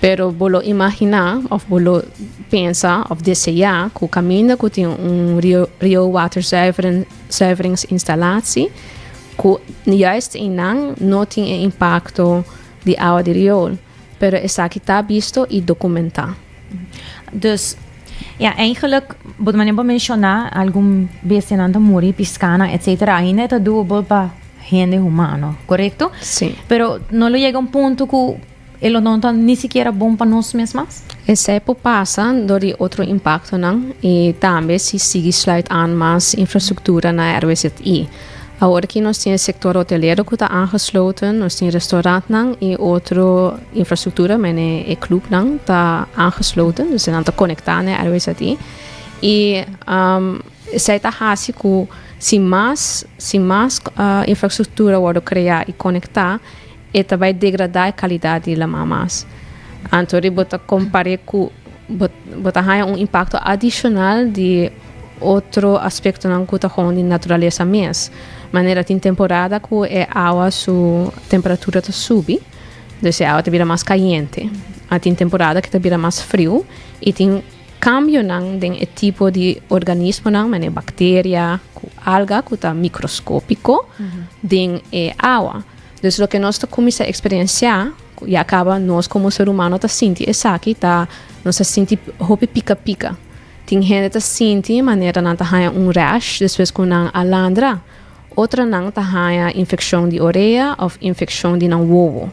Pero bo lo imaginá òf bo lo pensa òf deseá ku kaminda ku tin un rioolwaterzuiveringsinstallatie ku juist einan no tin e impakto di awa di riool. Pero esaki ta bisto y documenta.
Dus, ja, eigenlijk, bo ta manera bo menciona, algun bestianan ta muri, piscanan, etcetera, ainda e ta doable pa hende humano, correcto?
Sí.
Pero no lo yega un punto cu e lo no ta ni sikiera bon pa nos mes mas?
Esei por pasa dor di otro impactonan y tambe si sigui sluit aan mas infrastructura na RWZI. Awor ki nos tin e sector hotelero cu ta aangesloten, nos tin restaurantnan y otro infrastructura, mene e clubnan ta aangesloten, dus nan ta conecta na e RWZI. I esei ta hasi ku si mas si mas infrastruktura wòrdu kreá i konektá, e ta bai degradá e kalidat di laman mas. Anto bo ta kompar'é ku bo bo ta haña un impakto adishonal di otro aspektonan ku ta gewoon di naturalesa mes. Manera tin temporada ku e awa su temperatura ta subi, dus e awa ta bira mas kayente. Tin temporada ku ta bira mas friu i tin Kambionan den e tipo di organismonan, manera bakteria ku alga ku ta mikroskópiko den e awa. Dus loke nos ta kuminsá eksperensiá, ku ya kaba nos komo ser humano ta sinti esaki, ta nos ta sinti hopi pika pika. Tin hende ta sinti manera nan ta haña un rash despues ku nan a landra. Otronan ta haña infekshon di orea òf infekshon di nan wowo.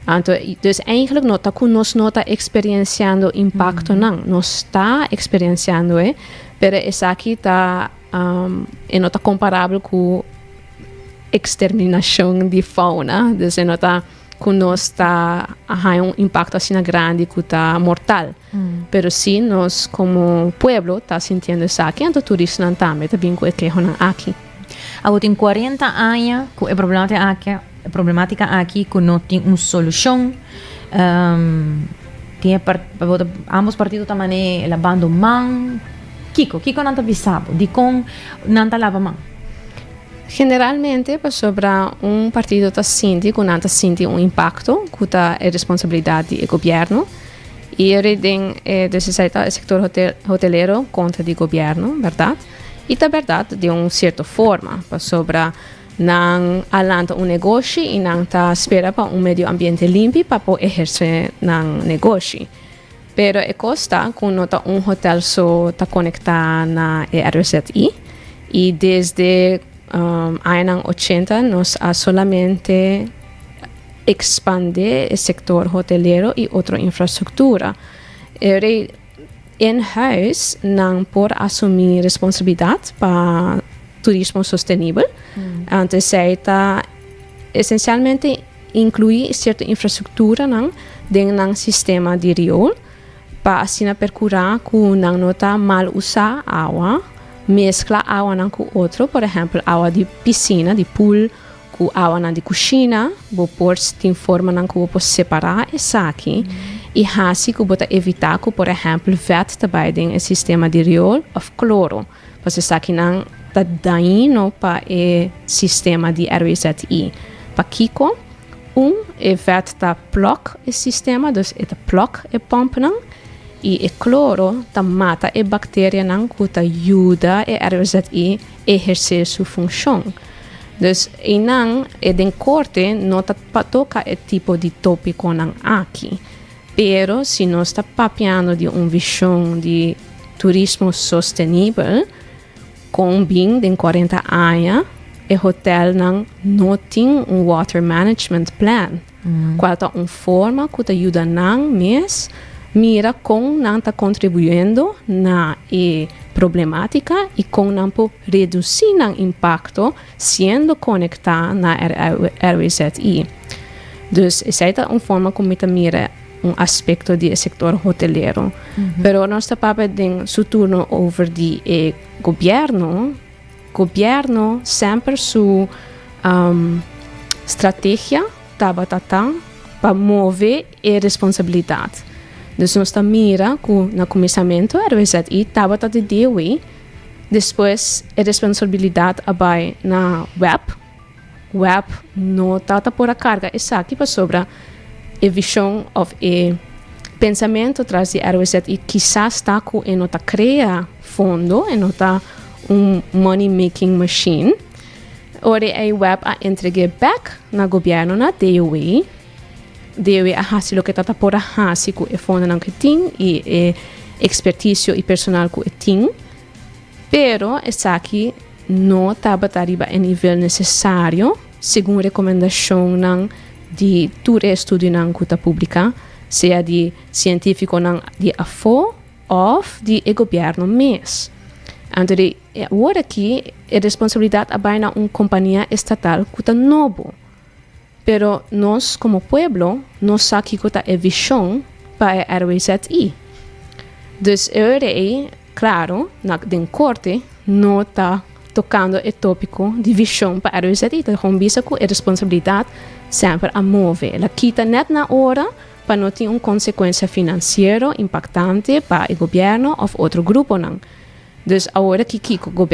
Anto, dus eigenlijk no ta ku nos no ta eksperensiando impaktonan. Nos ta eksperensiando e, pero esaki ta e no ta komparabel ku eksterminashon di fauna. Dus e no ta ku nos ta haña un impakto asina grandi ku ta mortal. Pero si nos komo pueblo ta sintiendo esaki, anto turistanan tambe ta bin ku e kehonan aki.
Abo tin 40 aña ku e problematica aki, problematica aki ku no tin un solushon. Tin e par, ambos partido ta mane labando man. Kiko? Kiko nan ta bisa bo? Dikon nan ta laba man?
Generalmente pasobra un partido ta sinti ku nan ta sinti un impakto ku ta e responsabilidat di e gobièrnu i e rei den e dus esei ta e sektor hotelero kontra di gobièrnu bèrdat? I ta bèrdat den un sierto forma pasobra nan a lanta un negoshi i nan ta spera pa un medio ambiente limpi pa por ehersé nan negoshi. Pero e kos ta ku no ta un hotel so ta konektá na e RWZI i desde añanan ochenta nos a solamente ekspandé e sektor hotelero i otro infrastruktura. E rei in huis nan por asumí responsabilidat pa turismo sostenibel. Anto esei ta esensialmente Inkluí sierto infrastrukturanan den nan sistema di riool pa asina perkurá ku nan no ta mal usá awa, meskla awanan ku otro, por ehèmpel awa di pisina, di pool, ku awanan di kushina, bo por tin formanan ku bo por separá esaki i hasi ku bo ta evitá ku por ehèmpel vèt ta bai den e sistema di riool òf kloro, Pasobra esakinan ta dañino pa e sistema di RWZI. Pakiko? Un, e vèt ta plòk e sistema, dus e ta plòk e pòmpnan, i e kloro ta mata e bakterianan ku ta yuda e RWZI ehersé su funshon. Dus einan e den korte no ta toka e tipo di tópikonan aki. Pero si nos ta papiando di un vishon di turismo sostenibel, kon bin den 40 aña e hotelnan no tin un water management plan, kual ta un forma ku ta yuda nan mes mira kon nan ta kontribuyendo na e problematika i kon nan por redusí nan impakto siendo konektá na RWZI. Dus esei ta un forma ku mi ta mira un aspekto di e sektor hotelero. Pero nos ta papia den su turno over di e gobièrnu. Gobièrnu semper su strategia tabata ta pa move e responsabilidat. Dus nos ta mira ku na kuminsamentu RWZI tabata di DOW. Despues e responsabilidat a bai na web. Web no tabata por a karga esaki pasobra e vishon òf e pensamentu tras di RWZI kisas ta ku e no ta krea fondo, e no ta un money making machine. Ora ei web a entreg'é bèk na gobièrnu na DOW. DOW a hasi loke tabata por a hasi ku e fondonan ku e tin i e ekspertisio i personal ku e tin, pero esaki no tabata riba e nivel nesesario segun rekomendashonnan di tur e estudionan ku ta publiká, sea di sientífikonan di afó òf di e gobièrnu mes. Anto di awor aki e responsabilidat a bai na un kompania estatal ku ta nobo. Pero nos como pueblo no sa kico ta e vision pa e RWZI. Dus e ora ey
Claro, na den corte no ta tocando e topico di vision pa RWZI, ta gewoon bisa cu e responsabilidad semper a move. El a kita net na ora pa no tin un consecuencia financiero impactante pa e gobierno of otro gruponan. Dus awor aki kico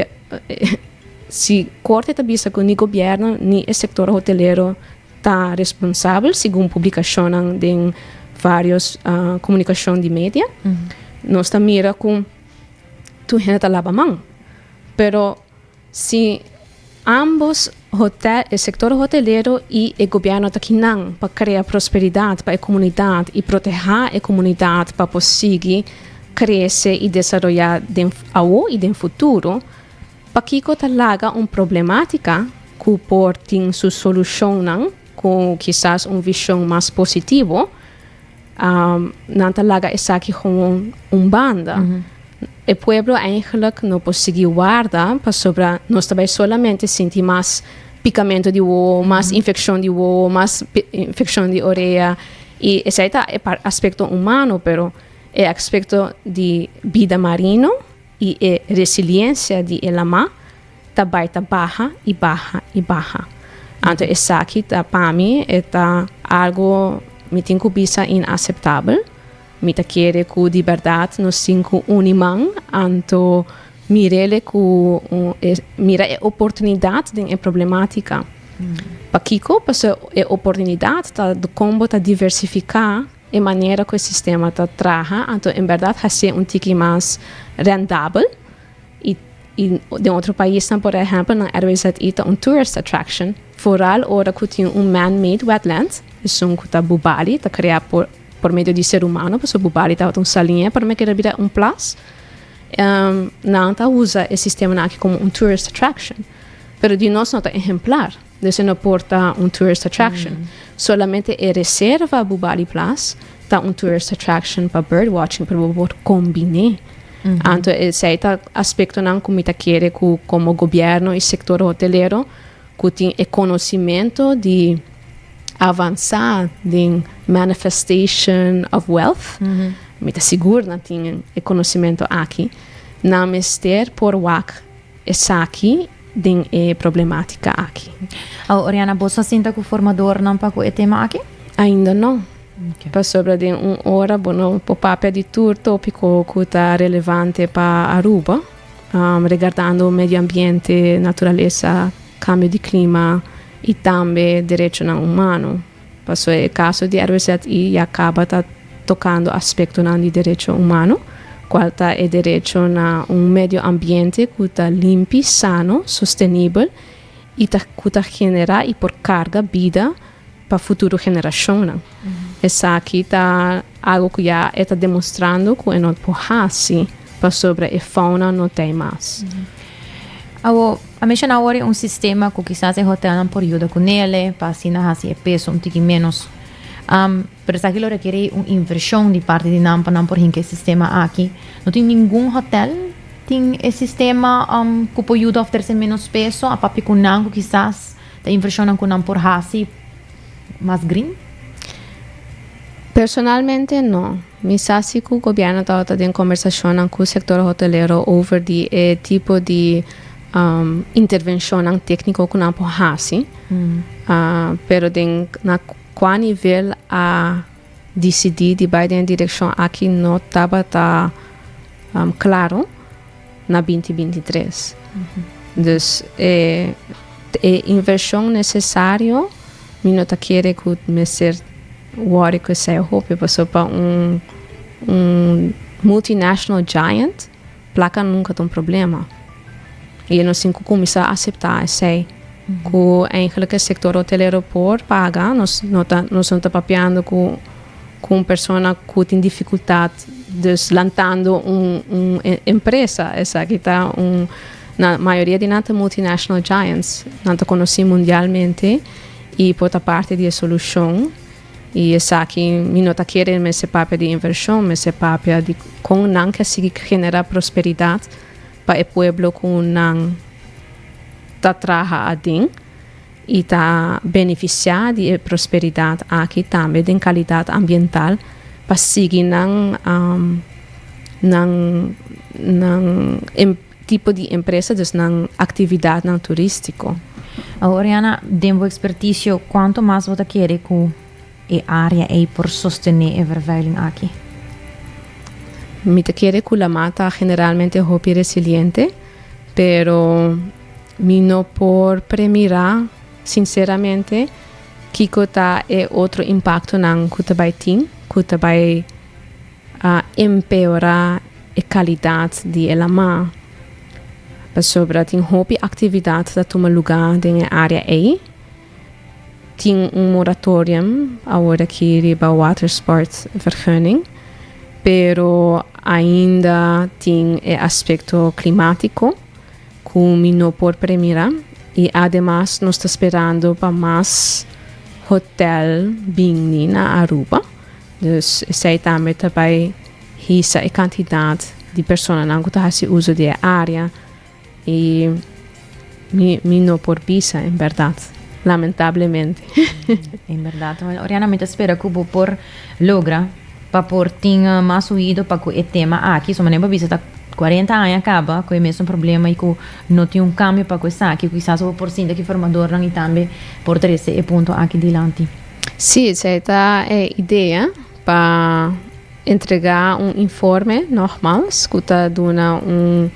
si corte ta bisa cu ni gobierno ni e sector hotelero ta responsabel segun publicacionnan den varios comunicacion di media, nos ta mira cu tur hende ta laba man. Pero si ambos hotel, e sector hotelero y e gobierno ta kinan pa crea prosperidad pa e comunidad y proteha e comunidad pa por sigui crece y desaroya den awo y den futuro, Pakiko ta laga un problematica cu por tin su solucionnan cu kisas un vision mas positivo, nan ta laga esaki gewoon un banda. E pueblo eigenlijk no por sigui warda pasobra nos ta bay solamente sinti mas picamento di wowo, mas infeccion di wowo, mas infeccion di orea y esey ta e aspecto humano, pero e aspecto di bida marino i e resiliensia di e lamá ta bai ta baha i baha i baha. Anto esaki ta pa mi e ta algo mi tin ku bisa inaseptabel. Mi ta kere ku di bèrdat nos tin ku uni man anto mir'ele ku un e mira e oportunidat den e problematika. Pakiko? Pasobra e oportunidat ta kon bo ta diversifiká. E manera ku e sistema ta traha anto en bèrdat hasié un tiki mas rendabel i i den otro paisnan por ehèmpel nan RWZI ta un tourist attraction foral ora ku tin un man made wetland esun ku ta Bubali ta krea por por medio di ser humano pasobra Bubali tabata un saliña pero mi kere bira un plas nan ta usa e sistemanan aki komo un tourist attraction pero di nos no ta ehemplar. Dus e no por ta un tourist attraction. Solamente e reserva Bubali Plas ta un tourist attraction pa bird watching, pero bo por kombiné. Anto esei ta aspektonan ku mi ta kere ku komo gobièrnu i sektor hotelero ku tin e konosimento di avansá den manifestation of wealth, mi ta sigur nan tin e konosimento aki, nan mester por wak esaki den e problematica aki.
Awo Oriana, boso a sinta cu formadornan pa cu e tema aki?
Ainda no. Pasobra den un ora bo no por papia di tur topico cu ta relevante pa Aruba, regardando medio ambiente, naturalesa, cambio di clima y tambe derechonan humano. Pasobra e caso di RWZI ya caba ta tocando aspectonan di derecho humano, cual ta e derecho na un medio ambiente cu ta limpi, sano, sostenibel y ta cu ta genera y por carga bida pa futuro generacionnan. Esaki ta algo cu ya e ta demostrando cu e no por haci pasobra e fauna no ta ey mas.
Awo, a menciona awor un sistema cu kisas e hotelnan por yuda cu nele pa asina haci e peso un tiki menos. Pero esaki lo rekerí un invershon di parti di nan pa nan por hinka e sistema aki. No tin ningun hotel tin e sistema ku por yuda òf trese ménos peso a papia ku nan ku kisas ta invershonnan ku nan por hasi mas green?
Personalmente no. Mi sa si ku gobièrnu tabata den kombersashonnan ku sektor hotelero over di e tipo di intervenshonnan tékniko ku nan por hasi. Pero den na Kua nivel a disidí di bai den e direkshon aki no tabata klaro na binti 23. Dus e e invershon nesesario mi no ta kere ku mester wòri ku esei hopi pasobra pa un un multinational giant Plaka nunka ta un problema. I nos tin ku kuminsá aseptá esei. Ku eigenlijk e sektor hotelero por paga. Nos no ta nos no ta papiando ku ku un persona ku tin difikultat dus lantando un un empresa. Esaki ta un na mayoria di nan ta multinational giants. Nan ta konosí mundialmente i por ta parti di e solushon. I esaki mi no ta kere mester papia di invershon, mester papia di kon nan ke sigui generá prosperidat pa e pueblo ku nan ta traha aden i ta benefisiá di e prosperidat aki tambe den kalidat ambiental pa sigui nan nan. nan tipo di empresa, dus nan actividadnan turistico.
Awor Oriana, den bo experticio, cuanto mas bo ta kere cu e area ei por sostene e vervuiling aki?
Mi ta kere cu Lamá ta generalmente hopi resiliente, pero mi no por premira sinceramente kico ta e otro impactonan cu ta bay tin, cu ta bay empeora e calidad di e lamá. Pasobra tin hopi actividad ta tuma luga den e area ei. Tin un moratorium awor aki riba watersport vergunning, pero ainda tin e aspecto climatico cu mi no por premira y ademas nos ta sperando pa mas hotel bini na Aruba. Dus esei tambe ta bai hisa e kantidat di personanan ku ta hasi uso di e área i mi mi no por bisa en bèrdat, lamentablemente.
En bèrdat. Oriana, mi ta spera ku bo por logra pa por tin mas oido pa ku e tema aki. So manera bo bisa ta kuarenta aña kaba ku e mesun problema i ku no tin un kambio pa ku esaki. Kisas bo por sinta ku e formadornan i tambe por trese e punto aki dilanti.
Sí, esei ta e idea pa entregá un informe nogmals ku ta duna un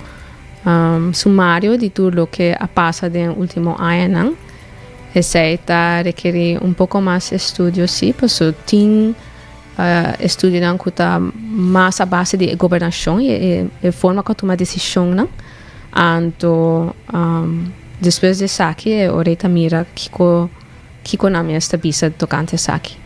sumario di tur loke a pasa den último añanan. Esei ta rekerí un poko mas estudio sí, pasobra tin estudionan ku ta mas a base di e gobernashon i e forma ku a tuma desishonnan. Anto despues di esaki e ora ei ta mira kiko. Kiko nan mes ta bisa tokante esaki?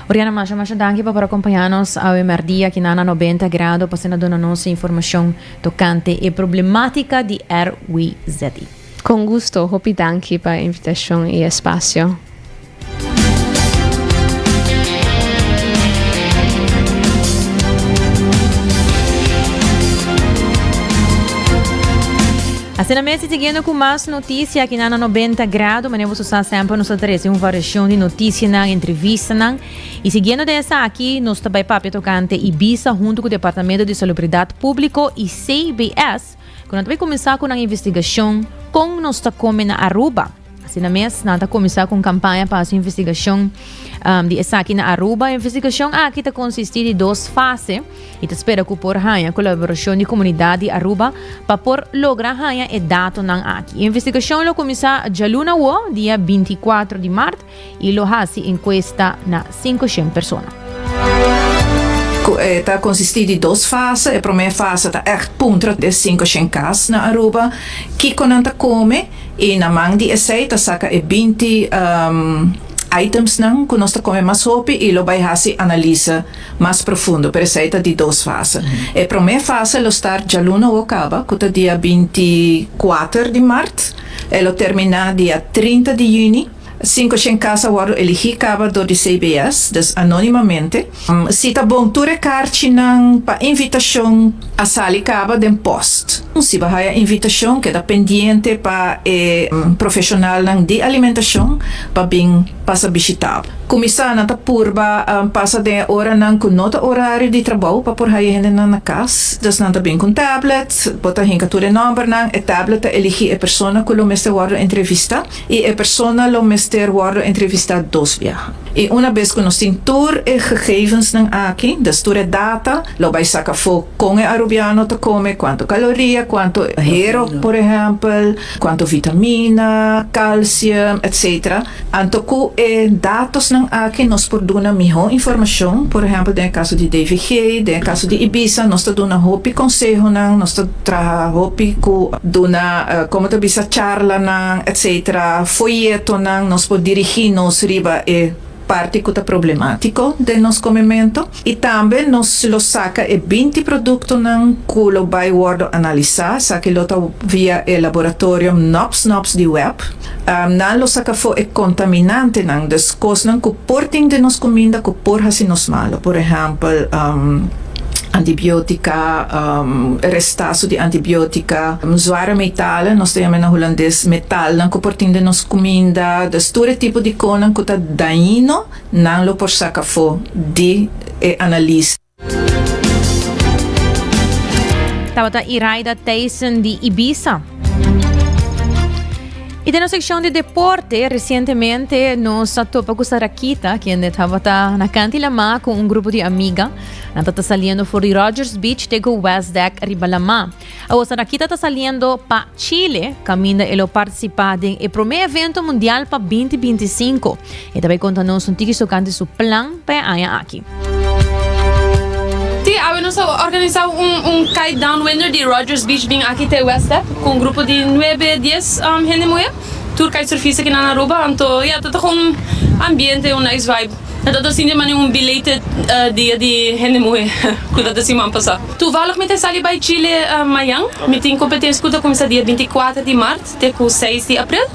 Oriana, masha masha danki pa por akompañá nos awe mèrdia aki na na 90 Grado pa asina duna nos informashon tokante e problemátika di RWZI.
Kon gusto, hopi danki pa e invitashon i espasio.
Asina mes y siguiendo cu mas noticia aki na na 90 grado, manera boso sa semper nos ta trece un variacion di noticianan, entrevistanan. Y siguiendo den esaki nos ta bay papia tocante Ibisa hunto cu Departamento di Salubridad Publico y CBS cu nan ta bay cuminsa cu nan investigacion con nos ta come na Aruba. Asina mes, nan ta kuminsá ku un kampaña pa hasi investigashon um, di esaki na Aruba. E investigashon aki ta konsistí di dos fase i ta spera ku por haña kolaborashon di komunidat di Aruba pa por logra haña e datonan aki. E investigashon lo kuminsá djaluna awo, dia 24 di mart, i lo hasi enkuesta na 500 persona.
Ku e ta konsistí di dos fase. E promé fase ta ègt puntra e 500 kas na Aruba kiko nan ta kome. I na man di esei ta saka e 20 itemsnan ku nos ta kome mas hopi i lo bai hasi analise mas profundo, pero esei ta di dos fase. E promé fase lo start djaluna awo kaba, ku ta dia 24 di mart, e lo terminá dia 30 di yüni. 500 kas a wòrdu eligí kaba dor di CBS, dus anónimamente. Si ta bon tur e karchinan pa invitashon a sali kaba den pòst. Si bo haya invitashon keda pendiente pa e profeshonalnan di alimentashon pa bin pasa bishitá bo. Kuminsá nan ta purba pasa den e oranan ku no ta orario di trabou pa por haya hendenan na kas. Dus nan ta bin ku un tablet, bo ta hinka tur e nòmbernan, e tablet ta eligí e persona ku lo mester wòrdu entrevistá. I e persona lo mester wòrdu entrevistá dos biaha. I una bes ku nos tin tur e gegevensnan aki, dus tur e data, lo bai saka afó kon e arubiano ta kome, kuantu kaloria, kuantu hero, por ehèmpel, kuantu vitamina, kalsium, etsetera. Anto ku e datosnan aki nos por duna mihó informashon, por ehèmpel den e kaso di DVG, den e kaso di Ibisa, nos ta duna hopi konsehonan, nos ta traha hopi ku duna, komo ta bisa, charlanan, etcetera, foyetonan, nos por dirigí nos riba e parti ku ta problemátiko den nos komemento. I tambe nos lo saka e 20 produktonan ku lo bai wòrdu analisá, esaki lo ta via e laboratorio Nops Nops di web. Nan lo saka afó e kontaminantenan, dus kosnan ku por tin den nos kuminda ku por hasi nos malu, por ehèmpel, Antibiotica, restaso di antibiotica, zware metalen, nos ta yama na hulandes metalnan ku por tin den nos kuminda, dus tur e tipo di konan ku ta dañino nan lo por saka afó di e analis.
Tabata Iraida Thijssen di Ibisa. Y den nos seccion di deporte, recientemente nos a topa cu Sarakita, kende tabata na kanti lama cu un grupo di amiga. Nan tata saliendo for di Rogers Beach te cu West Deck riba lama. Awor Sarakita ta saliendo pa Chile, caminda e lo participa den e prome evento mundial pa 2025. E ta bay conta nos un tiki tocante su plan pa e aña aki.
Sí, awe nos a organisa un un kite downwinder di Rogers Beach bin aki te West Deck cu un grupo di nuebe, dies hende muhe, tur kitesurfista ki nan na Aruba, anto ya ta ta un ambiente, un nice vibe. Ta ta sinti manera un belated dia di hende muhe cu ta ta siman pasa. Toevallig mi ta sali bay Chile mayan, mi tin competencia cu ta cuminsa dia 24 di maart. Te ku seis di april.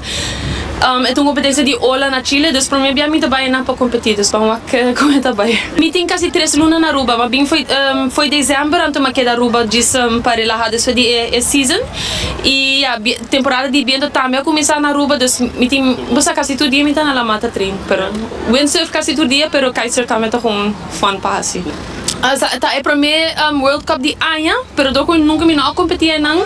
E ta un kompetensia di ola na Chile, dus promé bia mi ta bai einan pa kompetí, dus ban wak kon e ta bai. Mi tin kasi tres luna na Aruba, m'a bin foi foi desèmber, anto m'a keda Aruba djis pa relahá despues di e season. I ya, temporada di biento tambe a kuminsá na Aruba, dus mi tin, bo sa kasi tur dia mi ta na lamá ta train, pero windsurf kasi tur dia, pero kitesurf tambe ta un fun pa hasi. Ta e prome World Cup di aña, pero dor cu nunca mi no a competi einan,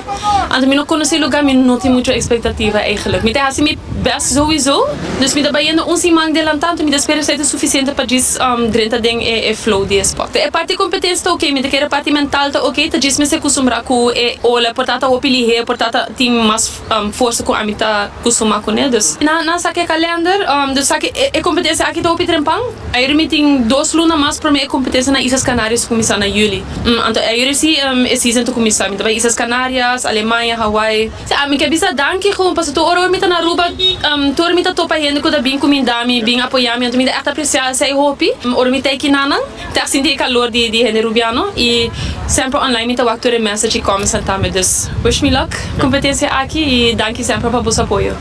anto mi no conoce e lugar, mi no tin mucho expectativa eigenlijk. Mi ta haci mi best sowieso, dus mi ta bayendo un siman delanta, anto mi ta spera esey ta suficiente pa djis drenta den e flow di e sport. E parti competencia ta ok, mi ta kere e parti mental ta ok, ta djis mester custumbra cu e ola, por ta ta hopi lihe, por ta ta tin mas forsa cu ami ta custuma cune, dus nan sa ke kalender, dus sa ke e competencia aki ta hopi trempan. Ayeri mi tin dos luna mas prome e competencia na Islas Canarias ta cuminsa na juli. Anto ayeri si e season ta cuminsa. Mi ta bay Islas Canarias, Alemania, Hawaii. Si ami ke bisa danki gewoon pasobra tur ora mi ta na Aruba tur ora mi ta topa hende cu ta bin cuminda mi, bin apoya mi anto mi ta echt aprecia esey hopi. Ora mi ta aki nanan mi ta echt sinti e calor di di hende Rubiano y semper online mi ta wak tur e message y comments nan tambe. Dus wish me luck competencia aki y danki semper pa boso apoyo.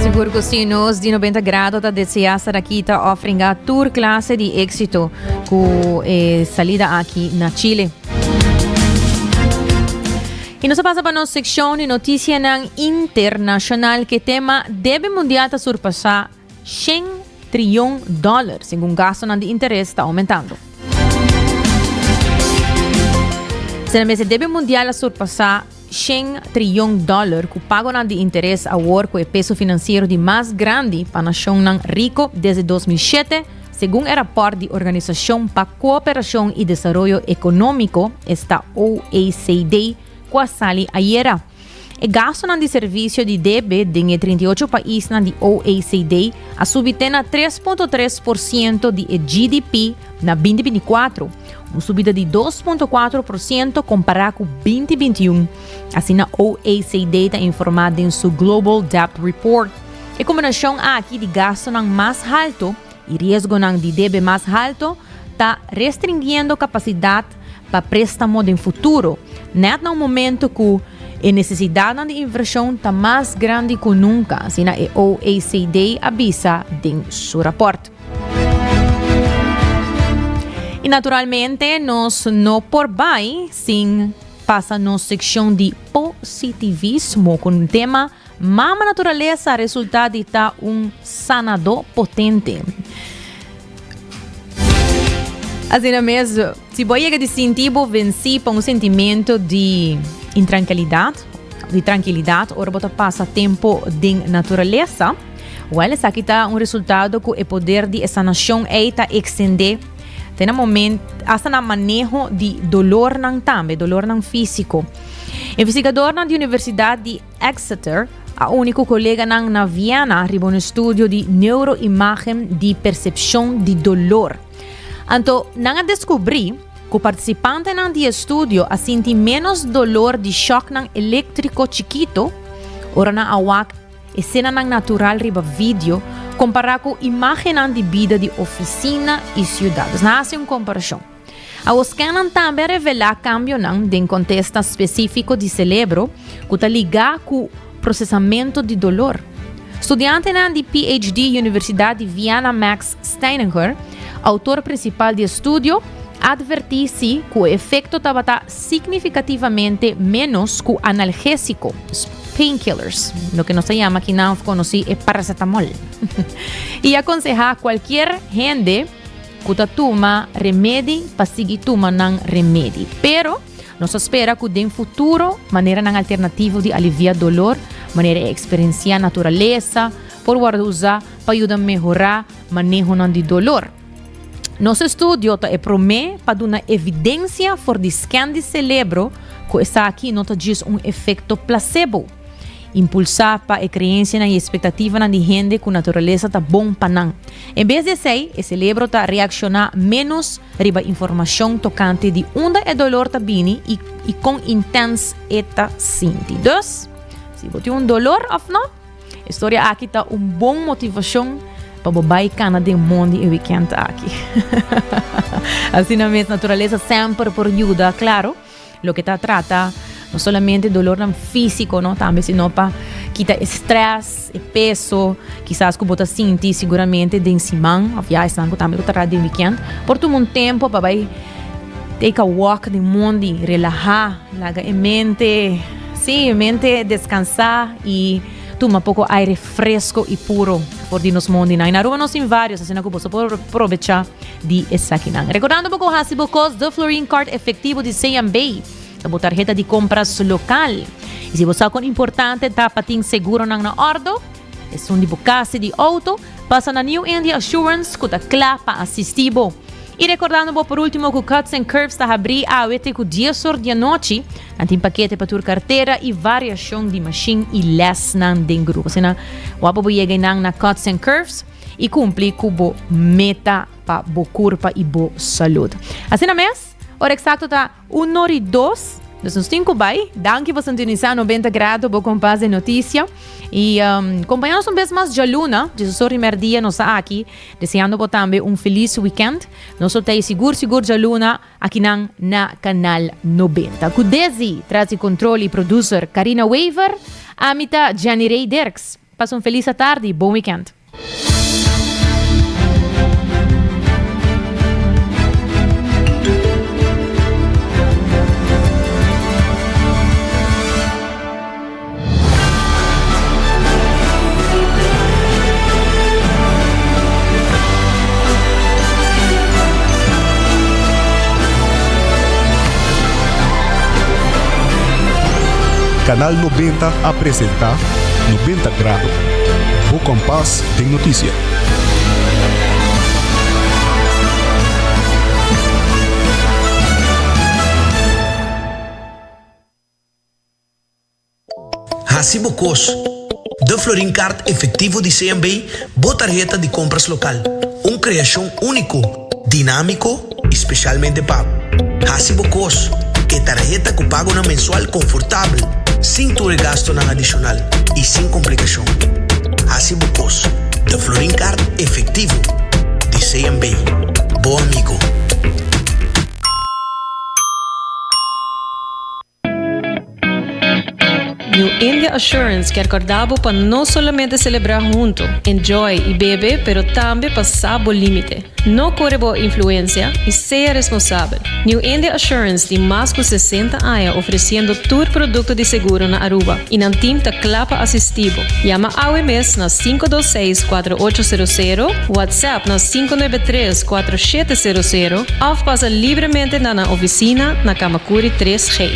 Sigur cu si nos di 90 grado ta desea Sarakita offringa tur clase di éxito cu e salida aki na Chile. Y nos a pasa pa nos seccion di noticianan internacional que tema debe mundial ta surpasa 100 triyon dollar, segun gastonan di interes ta aumentando. Sena mes e debe mundial a surpasa 100 triyon dollar cu pagonan di interes awor cu e peso financiero di mas grandi pa nacionnan rico desde 2007, segun e raport di Organisacion pa Cooperacion y Desaroyo Economico, esta OECD, cu a sali ayera. E gastonan di servisio di debe den e 38 paisnan di OECD a subi te na 3.3 por siento di e GDP na 2024, un subida di 2.4 por siento kompará ku 2021, asina OECD ta informá den su Global Debt Report. E kombinashon aki di gastonan mas halto i riesgonan di debe mas halto ta restringiendo kapasidat pa préstamo den futuro, nèt na un momento ku e nesesidatnan di invershon ta mas grandi ku nunka, asina e OECD a bisa den su rapòrt. I naturalmente nos no por bai sin pasa nos sekshon di positivismo ku un tema Mama Naturalesa a resultá di ta un sanadó potente. Asina mes, si bo a yega di sinti bo vensí pa un sentimento di intrankilidat, di trankilidat ora bo ta pasa tempu den naturalesa, wèl esaki ta un resultado ku e poder di e sanashon ei ta ekstendé te na moment, asta na maneho di dolornan tambe, dolornan físiko. Investigadornan di Universidat di Exeter a uni ku koleganan na Viena riba un estudio di neuroimagen di persepshon di dolor. Anto nan a deskubrí ku partisipantenan di e studio a sinti ménos dolor di shòknan eléktriko chikitu ora nan a wak esenanan natural riba video kompará ku imágennan di bida di ofisina i siudat. Dus nan a hasi un komparashon. Awor scannan tambe a revelá kambionan den kontesta spesífiko di selebro ku ta ligá ku prosesamentu di dolor. Studiantenan di PhD Universidat di Viena Max Steininger, outor prinsipal di e studio, atvertí si ku e efekto tabata signifikativamente ménos ku analgésiko, painkillers, loke nos ta yama akinan òf konosí e paracetamol, i a konsehá kualkier hende. ku ta tuma remedi pa sigui tuma nan remedi. Pero nos ta spera ku den futuro maneranan alternativo di alivia dolor, manera e eksperensiá naturalesa, por wòrdu usá pa yuda mehorá manehonan di dolor. Nos estudio ta e promé pa duna evidensia for di scan di selebro ku esaki no ta djis un efekto plasebo. Impulsá pa e kreensianan i espektativanan di hende ku naturalesa ta bon pa nan. En bes di esei, e selebro ta reakshoná ménos riba informashon tokante di unda e dolor ta bini i i kon intens e ta sinti. Dus, si bo tin un dolor òf no, e storia aki ta un bon motivashon pa bo bai kana den mondi e wikènt aki. Asina mes, naturalesa semper por yuda, klaro. Loke ta trata no solamente dolornan físiko, no, tambe sino pa kita e stress, e peso, kisas ku bo ta sinti siguramente den siman, of ya esnan ku tambe ku ta traha den weekend, por tuma un tempo pa bai take a walk den mondi, relahá, laga e mente, sí, e mente deskansá i tuma poko aire fresco i puro for di nos mondinan. I na Aruba nos tin varios, asina ku boso por probechá. di esakinan. Recordando bo cu haci bo cos The Florin Card efectivo di CMB ta bo tarheta di compras local. Y si bo sa con importante ta pa tin seguronan na ordo, esun di bo cas y di auto, pasa na New India Assurance cu ta cla pa asisti bo. Y recordando bo por ultimo cu Cuts and Curves ta habri awe te cu dies or di anochi. Nan tin pakete pa tur cartera y variacion di machine y lesnan den grupo. Asina, wou bo yega eynan na Cuts and Curves. i kumpli ku bo meta pa bo kurpa i bo salud. Asina mes, ora eksakto ta un or i dos, dus nos tin ku bai. Danki pa sintonisá 90 Grado, bo kompas den notisia. I um, kompañá nos un bes mas djaluna, djesos or di mèrdia nos ta aki, deseando bo tambe un felis wikènt. Nos lo ta ei sigur sigur djaluna akinan na Kanal 90. Ku Desi tras di kontrol i producer Karina Wever, ami ta Jenny Ray Dirks. Pasa un felis atardi, bon weekend.
Canal 90 a presenta 90 Grado, bo kompas den notisia.
Hasi bo kos. De Florin Card efectivo di CMB, bo tarheta di compras local. Un creacion unico, dinamico y specialmente pa bo. Hasi bo kos. E tarheta cu pagonan mensual confortabel, sin tur e gastonan adicional y sin complicacion. Hasi bo kos. De Florin Card efectivo di CMB. Bo amigo.
New India Assurance kier corda bo pa no solamente celebra hunto, enjoy y bebe pero tambe pa sa bo limite. No core bo influencia y sea responsabel. New India Assurance tin mas cu 60 aña ofreciendo tur producto di seguro na Aruba y nan team ta cla pa asisti bo. Yama awe mes na 526 4800, WhatsApp na 593 4700 of pasa libremente na nan oficina na Camacuri 3G.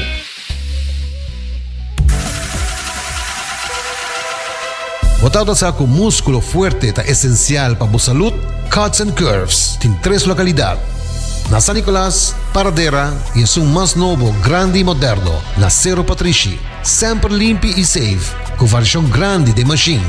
Bo tabata sa ku múskulo fuerte ta esensial pa bo salud? Cuts and Curves tin tres lokalidat, na San Nicolas, Paradera i esun mas nobo, grandi i moderno na Sero Patrishi. Semper limpi i safe, ku variashon grandi den mashin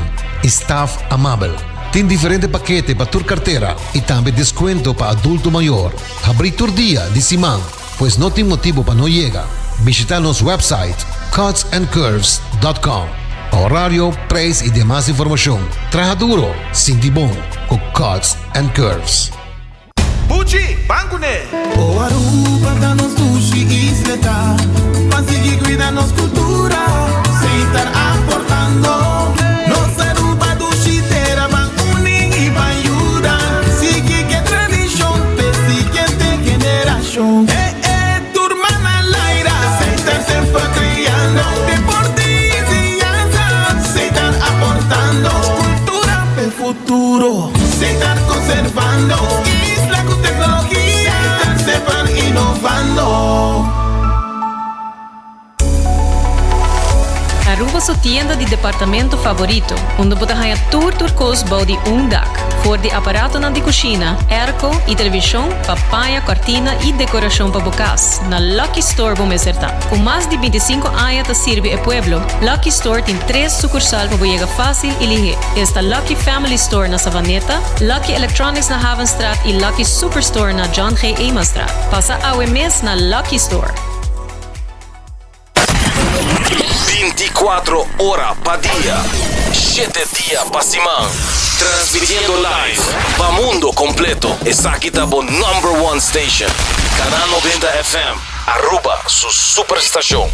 i staf amabel. Tin diferente pakete pa tur kartera i tambe deskuento pa adulto mayor. Habrí tur dia di siman. Pues no tin motibo pa no yega. Bishita nos website cutsandcurves.com pa horario, prijs y demas informacion. Traha duro, sinti bon cu Cuts and Curves.
Buchi, ban kuné! O Aruba ta nos dushi isleta, Ban sigui cuida nos cultura, Seitar aportando. Nos Aruba dushi tera, Ban uni y ban yuda, Sigui ke tradicion p'e siguiente generacion. Eh eh, tur man a laira, Seitar semper creando, Deporte y enseñanza, Seitar aportando, Cultura p'e futuro, Seitar conservando, Isla cu te. aportando.
Aruba su tienda di departamento favorito, unda bo ta haña tur tur cos bou di un dak. For di aparatonan di cushina, airco y television pa paña, cortina y decoracion pa bo cas, na Lucky Store bo mester ta. Cu mas di binticinco aña ta sirbi e pueblo, Lucky Store tin tres sucursal pa bo yega facil y lihe. Esta Lucky Family Store na Savaneta, Lucky Electronics na Havenstraat y Lucky Superstore na John G. Emanstraat. Pasa awe mes na Lucky Store.
Binticuatro ora pa dia, shete dia pa siman, transmitiendo live pa mundo completo. Esaki ta bo number one station, Canal 90 FM, Aruba su superstacion.